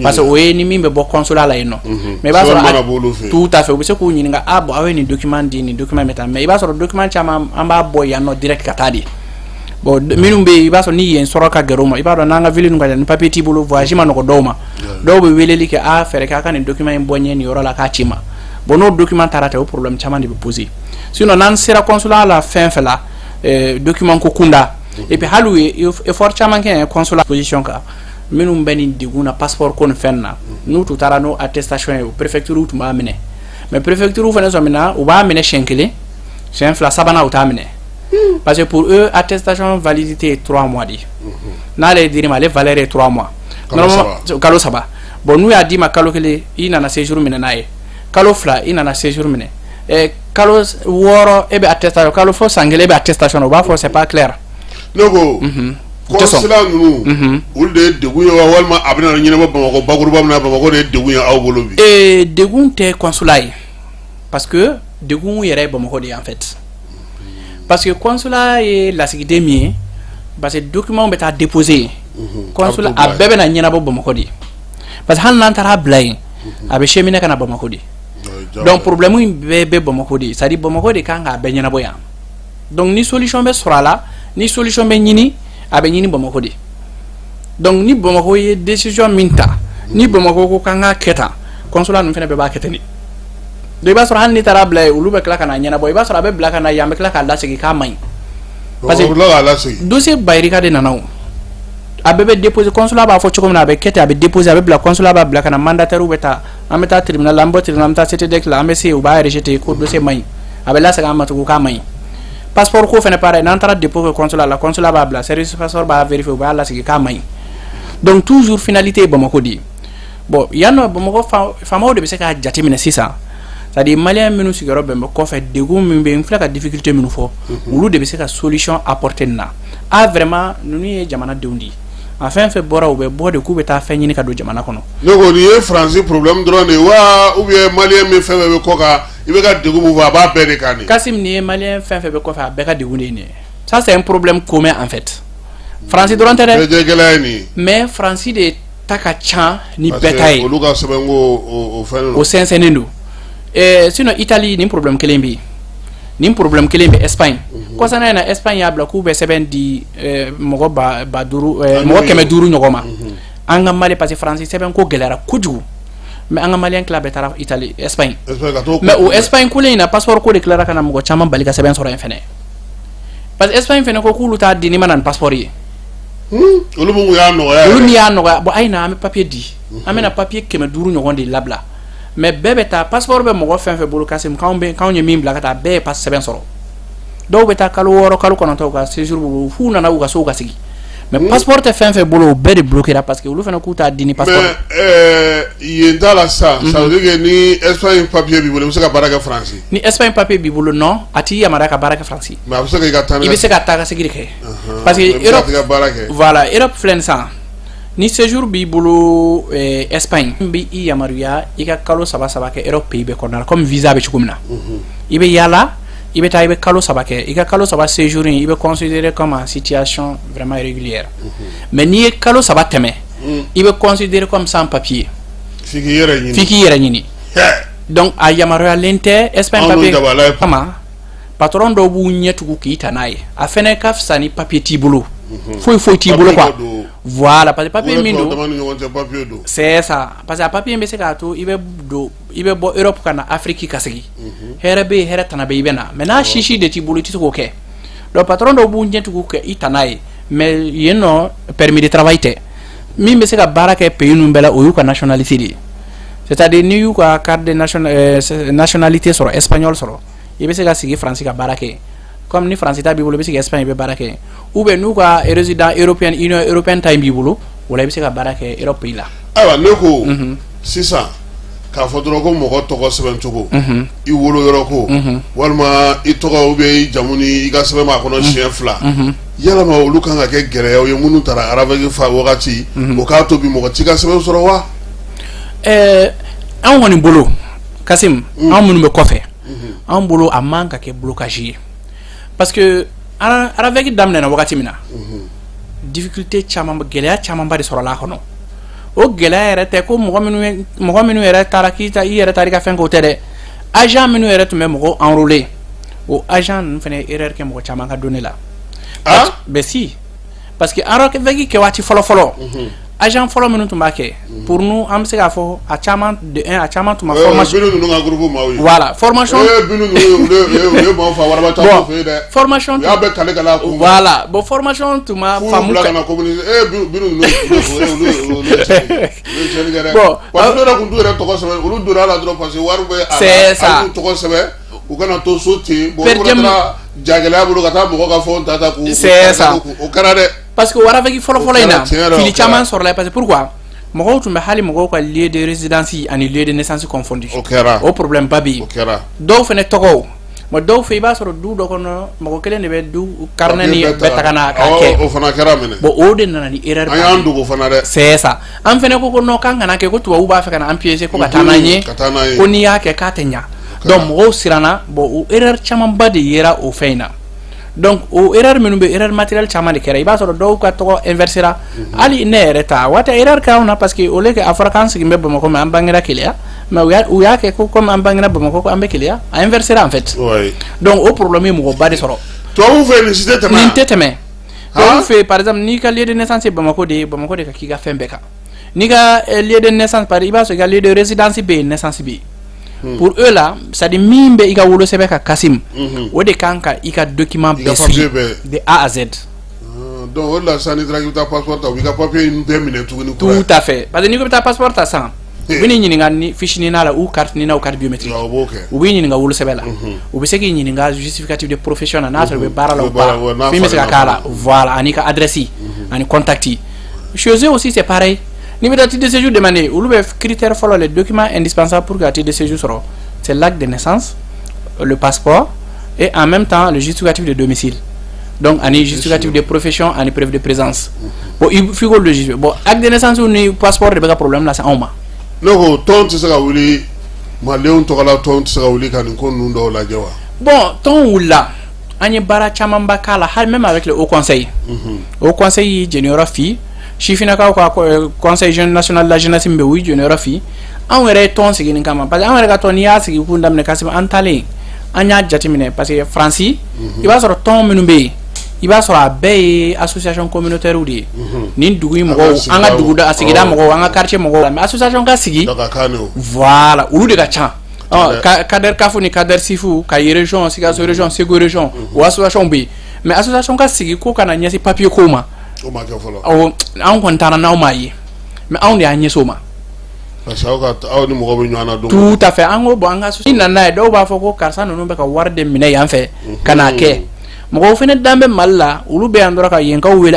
parce que o ye ni min bɛ bɔ consulat la yen nɔ. Mais i b'a sɔrɔ, tout à fait, u bɛ se k'u ɲininka: ah bon, aw ye nin document di, nin document bɛ taa. Mais i b'a sɔrɔ document caman, an b'a bɔ yan nɔ direct ka taa de. Bon, minnu bɛ yen, i b'a sɔrɔ ni yen sɔrɔ ka gɛrɛ u ma, i b'a dɔn n'an ka ville ninnu ka jan, ni papier t'i bolo, voyage ma nɔgɔ dɔw ma. Dɔw bɛ weleli kɛ: a fɛɛrɛ kɛ a ka nin document in bɔ n ye nin yɔrɔ la k'a ci ma. Bon, n'o document taara ten, o problème caman de bɛ poser. Sinon n'an sera consulat la fɛn fɛn la, document ko kunda, et puis hali u ye effort caman kɛ consulat position kan, minnu bɛ nin degun na passeport ko ni fɛn na, n'u tun taara n'o attestation ye, o préfecture tun b'a minɛ. Mais préfecture fana sɔmina, u b'a minɛ siɲɛ kelen, siɲɛ fila, sabanan u t'a minɛ, parce que pour eux, attestation validité ye 3 mois de ye. N'ale dir'i ma, ale valeur ye 3 mois, normalement kalo 3. Bon, n'u y'a d'i ma kalo 1, i nana séjour minɛ n'a ye, kalo 2, i nana séjour minɛ, kalo 6 e bɛ attestation, kalo fo san 1 e bɛ attestation na, u b'a fɔ c'est pas clair. Ne ko consulat ninnu, olu de ye degun ye wa, walima a bɛna ɲɛnabɔ Bamakɔ bakuruba min na, Bamakɔ de ye degun ye aw bolo bi? Degun tɛ consulat ye, parce que degun yɛrɛ ye Bamakɔ de ye en fait, parce que consulat ye lasigiden min ye, parce que document bɛ taa déposer yen, consulat a bɛɛ bɛ na ɲɛnabɔ Bamakɔ de, parce que hali n'an taara bila yen, a bɛ cheminer ka na Bamakɔ de. Donc problème in bɛɛ bɛ Bamakɔ de, c'est à dire Bamakɔ de kan k'a bɛɛ ɲɛnabɔ yan. Donc ni solution bɛ sɔrɔ a la, ni solution bɛ ɲini, a bɛ ɲini Bamakɔ de. Donc ni Bamakɔ ye décision min ta, ni Bamakɔ ko k'an k'a kɛ tan, consulat ninnu fana bɛɛ b'a kɛ ten de. Donc i b'a sɔrɔ hali n'i taara bila yen, olu bɛ tila ka na ɲɛnabɔ, i b'a sɔrɔ a bɛ bila ka na yan, bɛ tila k'a lasegin k'a man ɲi, parce que dossier bayirika de nana, o a bɛɛ bɛ déposer, consulat b'a fɔ cogo min na, a bɛ kɛ ten, a bɛ déposer, a bɛ bila, consulat b'a bila ka na, mandataire bɛ taa, an bɛ taa tribunal la, an bɔ tribunal, an bɛ taa CTDEC la, an bɛ se yen, u b'a rejeter ko dossier man ɲi, a bɛ lasegin an ma tugun k'a man ɲi. Passeport ko fana pareil, n'an taara dépôt kɛ consulat la, consulat b'a bila, service passeport b'a vérifier, u b'a lasegin k'a man ɲi. Donc toujours finalité ye Bamakɔ de ye. Bon, yan nɔ Bamakɔ faamaw de bɛ se k'a jateminɛ sisan, c'est à dire malien minnu sigiyɔrɔ bɛn bɛ kɔfɛ, degun min bɛ yen, n filɛ ka difficulté minnu fɔ, olu de bɛ se ka solution apporter nin na. Ah, vraiment, ninnu ye jamanadenw de ye, a fɛn fɛn bɔra, u bɛ bɔ de k'u bɛ taa fɛn ɲini ka don jamana kɔnɔ. Ne ko nin ye Faransi problème dɔrɔn de ye wa, ou bien malien min fɛn fɛn bɛ kɔ kan, i bɛ ka degun min fɔ, a b'a bɛɛ de kan de? Kasim, nin ye malien fɛn fɛn bɛ kɔfɛ, a bɛɛ ka degun de ye nin ye. Ça, c'est un problème commun en fait, Faransi dɔrɔn tɛ dɛ. Bɛɛ gɛlɛya ye nin ye. Mais Faransi de ta ka ca ni bɛɛ ta ye. Olu ka sɛbɛnko o fɛn o sɛnsɛnnen don. Sinon Italie, nin problème kelen bɛ yen, nin problème kelen bɛ Espagne. Kɔsana in na, Espagne y'a bila k'u bɛ sɛbɛn di mɔgɔ 5000, mɔgɔ 500 ɲɔgɔn ma, an ka Mali, parce que Faransi sɛbɛn ko gɛlɛyara kojugu. Mais an ka malien tila bɛɛ taara Italie, Espagne. Mais o Espagne kolen in na, passeport ko de tilara ka na mɔgɔ caman bali ka sɛbɛn sɔrɔ yen fɛnɛ, parce que Espagne fɛnɛ ko k'olu t'a di n'i ma na ni passeport ye. Olu mun y'a nɔgɔya. Olu min y'a nɔgɔya. Bon, a ye na, an bɛ papier di, an bɛna papier 500 ɲɔgɔn de labila. Mais bɛɛ bɛ taa, passeport bɛ mɔgɔ fɛn fɛn bolo, Kasim, k'anw bɛ k'anw ye min bila ka taa, bɛɛ ye passe sɛbɛn sɔrɔ. Dɔw bɛ taa kalo 6, kalo 9, u ka séjour bolo, f'u nana u ka so ka sigi. Mais passeport tɛ fɛn fɛn bolo, o bɛɛ de bloquera, parce que olu fana k'u t'a di ni passeport. Mais yen t'a la sisan, ça veut dire que ni Espagne papier b'i bolo, i bɛ se ka baara kɛ Faransi? Ni Espagne papier b'i bolo, non, a t'i yamaruya ka baara kɛ Faransi. Mais a bɛ se k'i ka taa. I bɛ se ka taa ka segin de kɛ, parce que Europe, voilà, Europe filɛ nin sisan, ni séjour b'i bolo Espagne, n bɛ i yamaruya i ka kalo 3 3 kɛ Europe pays bɛɛ kɔnɔna la, comme visa bɛ cogo min na. I bɛ yaala, i bɛ taa, i bɛ kalo 3 kɛ, i ka kalo 3 séjour in, i bɛ considérer comme en situation vraiment régulière. Mais n'i ye kalo 3 tɛmɛ, i bɛ considérer comme sans papier. F'i k'i yɛrɛ ɲini. F'i k'i yɛrɛ ɲini. Donc a yamaruyalen tɛ Espagne papier kama. Patron dɔw b'u ɲɛ tugu k'i ta n'a ye, a fɛnɛ ka fisa ni papier t'i bolo, foyi foyi t'i bolo quoi. Voilà, parce que papier min don, c'est ça, parce que a papier bɛ se k'a to i bɛ don i bɛ bɔ Europe ka na Afrique ka segin, hɛrɛ bɛ yen, hɛrɛ tana bɛ, i bɛ na. Mais n'a sisi de t'i bolo, i tɛ se k'o kɛ. Donc patron dɔw b'u ɲɛ tugu kɛ i tana ye. Mais yen nɔ, permis de travail tɛ. Min bɛ se ka baara kɛ pays ninnu bɛɛ la, o y'u ka nationalité de ye. C'est à dire, n'i y'u ka carte de nationalité sɔrɔ, espagnol sɔrɔ, i bɛ se ka sigi Faransi ka baara kɛ. Comme ni Faransi ta b'i bolo, i bɛ se ka Espagne, i bɛ baara kɛ. Ou bien n'u ka résident européen, Union européenne ta in b'i bolo, o la i bɛ se ka baara kɛ Europe pays la. Ayiwa, ne ko sisan k'a fɔ dɔrɔn ko mɔgɔ tɔgɔ sɛbɛn cogo, i wolo yɔrɔ ko, walima i tɔgɔ ou bien i jamu ni i ka sɛbɛn b'a kɔnɔ siɲɛ fila, yalama olu kan ka kɛ gɛlɛyaw ye minnu taara RAVEC fa wagati, o k'a to bi mɔgɔ t'i ka sɛbɛn sɔrɔ wa? Anw kɔni bolo, Kasim, anw minnu bɛ kɔfɛ, anw bolo a man ka kɛ blocage ye, parce que RAVEC daminɛna wagati min na, difficulté caman, gɛlɛya camanba de sɔrɔla a kɔnɔ. O gɛlɛya yɛrɛ tɛ ko mɔgɔ minnu yɛrɛ taara k'i ta, i yɛrɛ taara i ka fɛn k'o tɛ dɛ. Agent minnu yɛrɛ tun bɛ mɔgɔw enrôler, o agent ninnu fana ye erreur kɛ mɔgɔ caman ka données la. Ah. Ben si, parce que RAVEC kɛ waati fɔlɔ fɔlɔ, agent fɔlɔ minnu tun b'a kɛ pour nous, an bɛ se k'a fɔ a caman de un, a caman tun ma formation. Binu ninnu ka groupe maaw ye. Voilà, formation. Binu ninnu, olu ye maaw fa waraba caman fɛ yen dɛ. Formation. U y'a bɛɛ kale kale a kun. Voilà, bon, formation tun ma f'u faamu. bila ka na commune binu ninnu, olu ye tiɲɛni kɛ dɛ. Bon. Parce que n'u yɛrɛ kun t'u yɛrɛ tɔgɔ sɛbɛn, olu donna a la dɔrɔn parce que wari bɛ a la. C'est ça. A y'u tɔgɔ sɛbɛn, u kana to so ten. Bon, Per olu diem. fana taara jagɛlɛya bolo ka taa mɔgɔ ka fɛnw ta k'u. C'est ça. O kɛra dɛ. Parce que RAVEC fɔlɔ fɔlɔ in na, O kɛra, tiɲɛ yɛrɛ, o fili kɛra. caman sɔrɔla. Parce que pourquoi? Mɔgɔw tun bɛ hali mɔgɔw ka lieu de résidence ani lieu de naissance confondu. O kɛra. O problème ba bɛ yen. O kɛra. Dɔw fana tɔgɔw, bon, dɔw fɛ, i b'a sɔrɔ du dɔ kɔnɔ, mɔgɔ kelen de bɛ du carnet ni bɛɛ ta ka na k'a kɛ. O fana kɛra minɛ. Bon, o de nana ni erreur. An y'an dogo fana dɛ. C'est ça. An fana ko non, k'an kana kɛ, ko tubabuw b'a fɛ ka na an piéger, ko ka taa n'an ye. Ka taa n'an ye. Ko n'i y'a kɛ, k'a tɛ ɲa. Donc mɔgɔw siranna. Bon, o erreur camanba de yera o fɛn in na. Donc o erreur minnu bɛ, erreur matériel caman de kɛra. I b'a sɔrɔ dɔw ka tɔgɔ inversera. Hali ne yɛrɛ ta waati, erreur kɛra anw na, parce que au lieu que a fɔra k'an sigin bɛ Bamakɔ, mais an bangera Keleya. Mais u y'a kɛ ko comme an bangera Bamakɔ, ko an bɛ Keleya, a inversera en fait. Donc o problème ye mɔgɔba de sɔrɔ. Tubabuw fɛ nin si tɛ tɛmɛ. Nin tɛ tɛmɛ. Tubabuw fɛ, par exemple, n'i ka lieu de naissance ye Bamakɔ de ye, Bamakɔ de ka k'i ka fɛn bɛɛ kan. N'i ka lieu de naissance, par i b'a sɔrɔ i ka lieu de résidence bɛ yen, naissance bɛ yen. Pour eux là, c'est à dire min bɛ i ka wolosɛbɛn ka, Kasim, o de kan ka i ka document I ka bɛɛ papier suit bɛɛ. de A à Z. Donc o de la sisan, n'i taara k'i bɛ taa passeport ta, u b'i ka papier in bɛɛ minɛ tuguni kura. Tout à fait, parce que n'i ko i bɛ taa passeport ta sisan, u bɛ n'i ɲininka ni fiche NINA la ou carte NINA ou carte biométrique. O b'o kɛ. U b'i ɲininka wolosɛbɛn la, u bɛ se k'i ɲininka justificatif de profession na, n'a sɔrɔ u bɛ baara la U ou bɛ baara, pas, ouais, n'a min bɛ se ka falenna k'a la. fana. Voilà, ani ka adresse ani contact. Chez eux aussi, c'est pareil. N'i bɛ taa titre de séjour demander, olu bɛ critère fɔlɔ, les documents indispensables pour que titre de séjour sɔrɔ, c'est l'acte de naissance, le passeport et en même temps le justificatif de domicile, donc ani justificatif de profession ani preuve de présence. Bon, il faut que le justifier. Bon, acte de naissance ni passeport de bɛ ka problème lase anw ma. Ne ko tɔn tɛ se ka wuli, malidenw tɔgɔla tɔn tɛ se ka wuli ka nin ko ninnu dɔw lajɛ wa? Bon, tɔn wulila, an ye baara camanba k'a la, hali même avec le haut conseil. Haut conseil y'i jeniyɔrɔ fi, sifinnakaw ka conseil jeune national de la jeunesse min bɛ yen, u y'i jeniyɔrɔ fi. Anw yɛrɛ ye tɔn sigi nin kama, parce que anw yɛrɛ ka tɔn, n'i y'a sigi kun daminɛ, Kasim, an taalen, an y'a jateminɛ, parce que Faransi, i b'a sɔrɔ tɔn minnu bɛ yen, i b'a sɔrɔ a bɛɛ ye association communautaire de ye. Nin dugu in mɔgɔw, an ka duguda, sigida mɔgɔw, an ka quartier mɔgɔw. Mais association ka sigi, voilà, olu de ka ca. Kader Kafo ni Kader Sifu, Kayi région, Sikaso région, Segu région, o association bɛ yen. Mais association ka sigi ko ka na ɲɛsin papier ko ma, O ma kɛ fɔlɔ. Awɔ, anw kɔni taara n'aw m'a ye, mais anw de y'an ɲɛsin o ma. Parce que aw ka, aw ni mɔgɔ bɛ ɲɔgɔn na don. Tout à fait. An ko bon, an ka ni nana n'a ye, dɔw b'a fɔ ko karisa ninnu bɛ ka wari de minɛ yan fɛ ka n'a kɛ. Mɔgɔw fana dan bɛ Mali la, olu bɛ yan dɔrɔn ka yenkaw wele.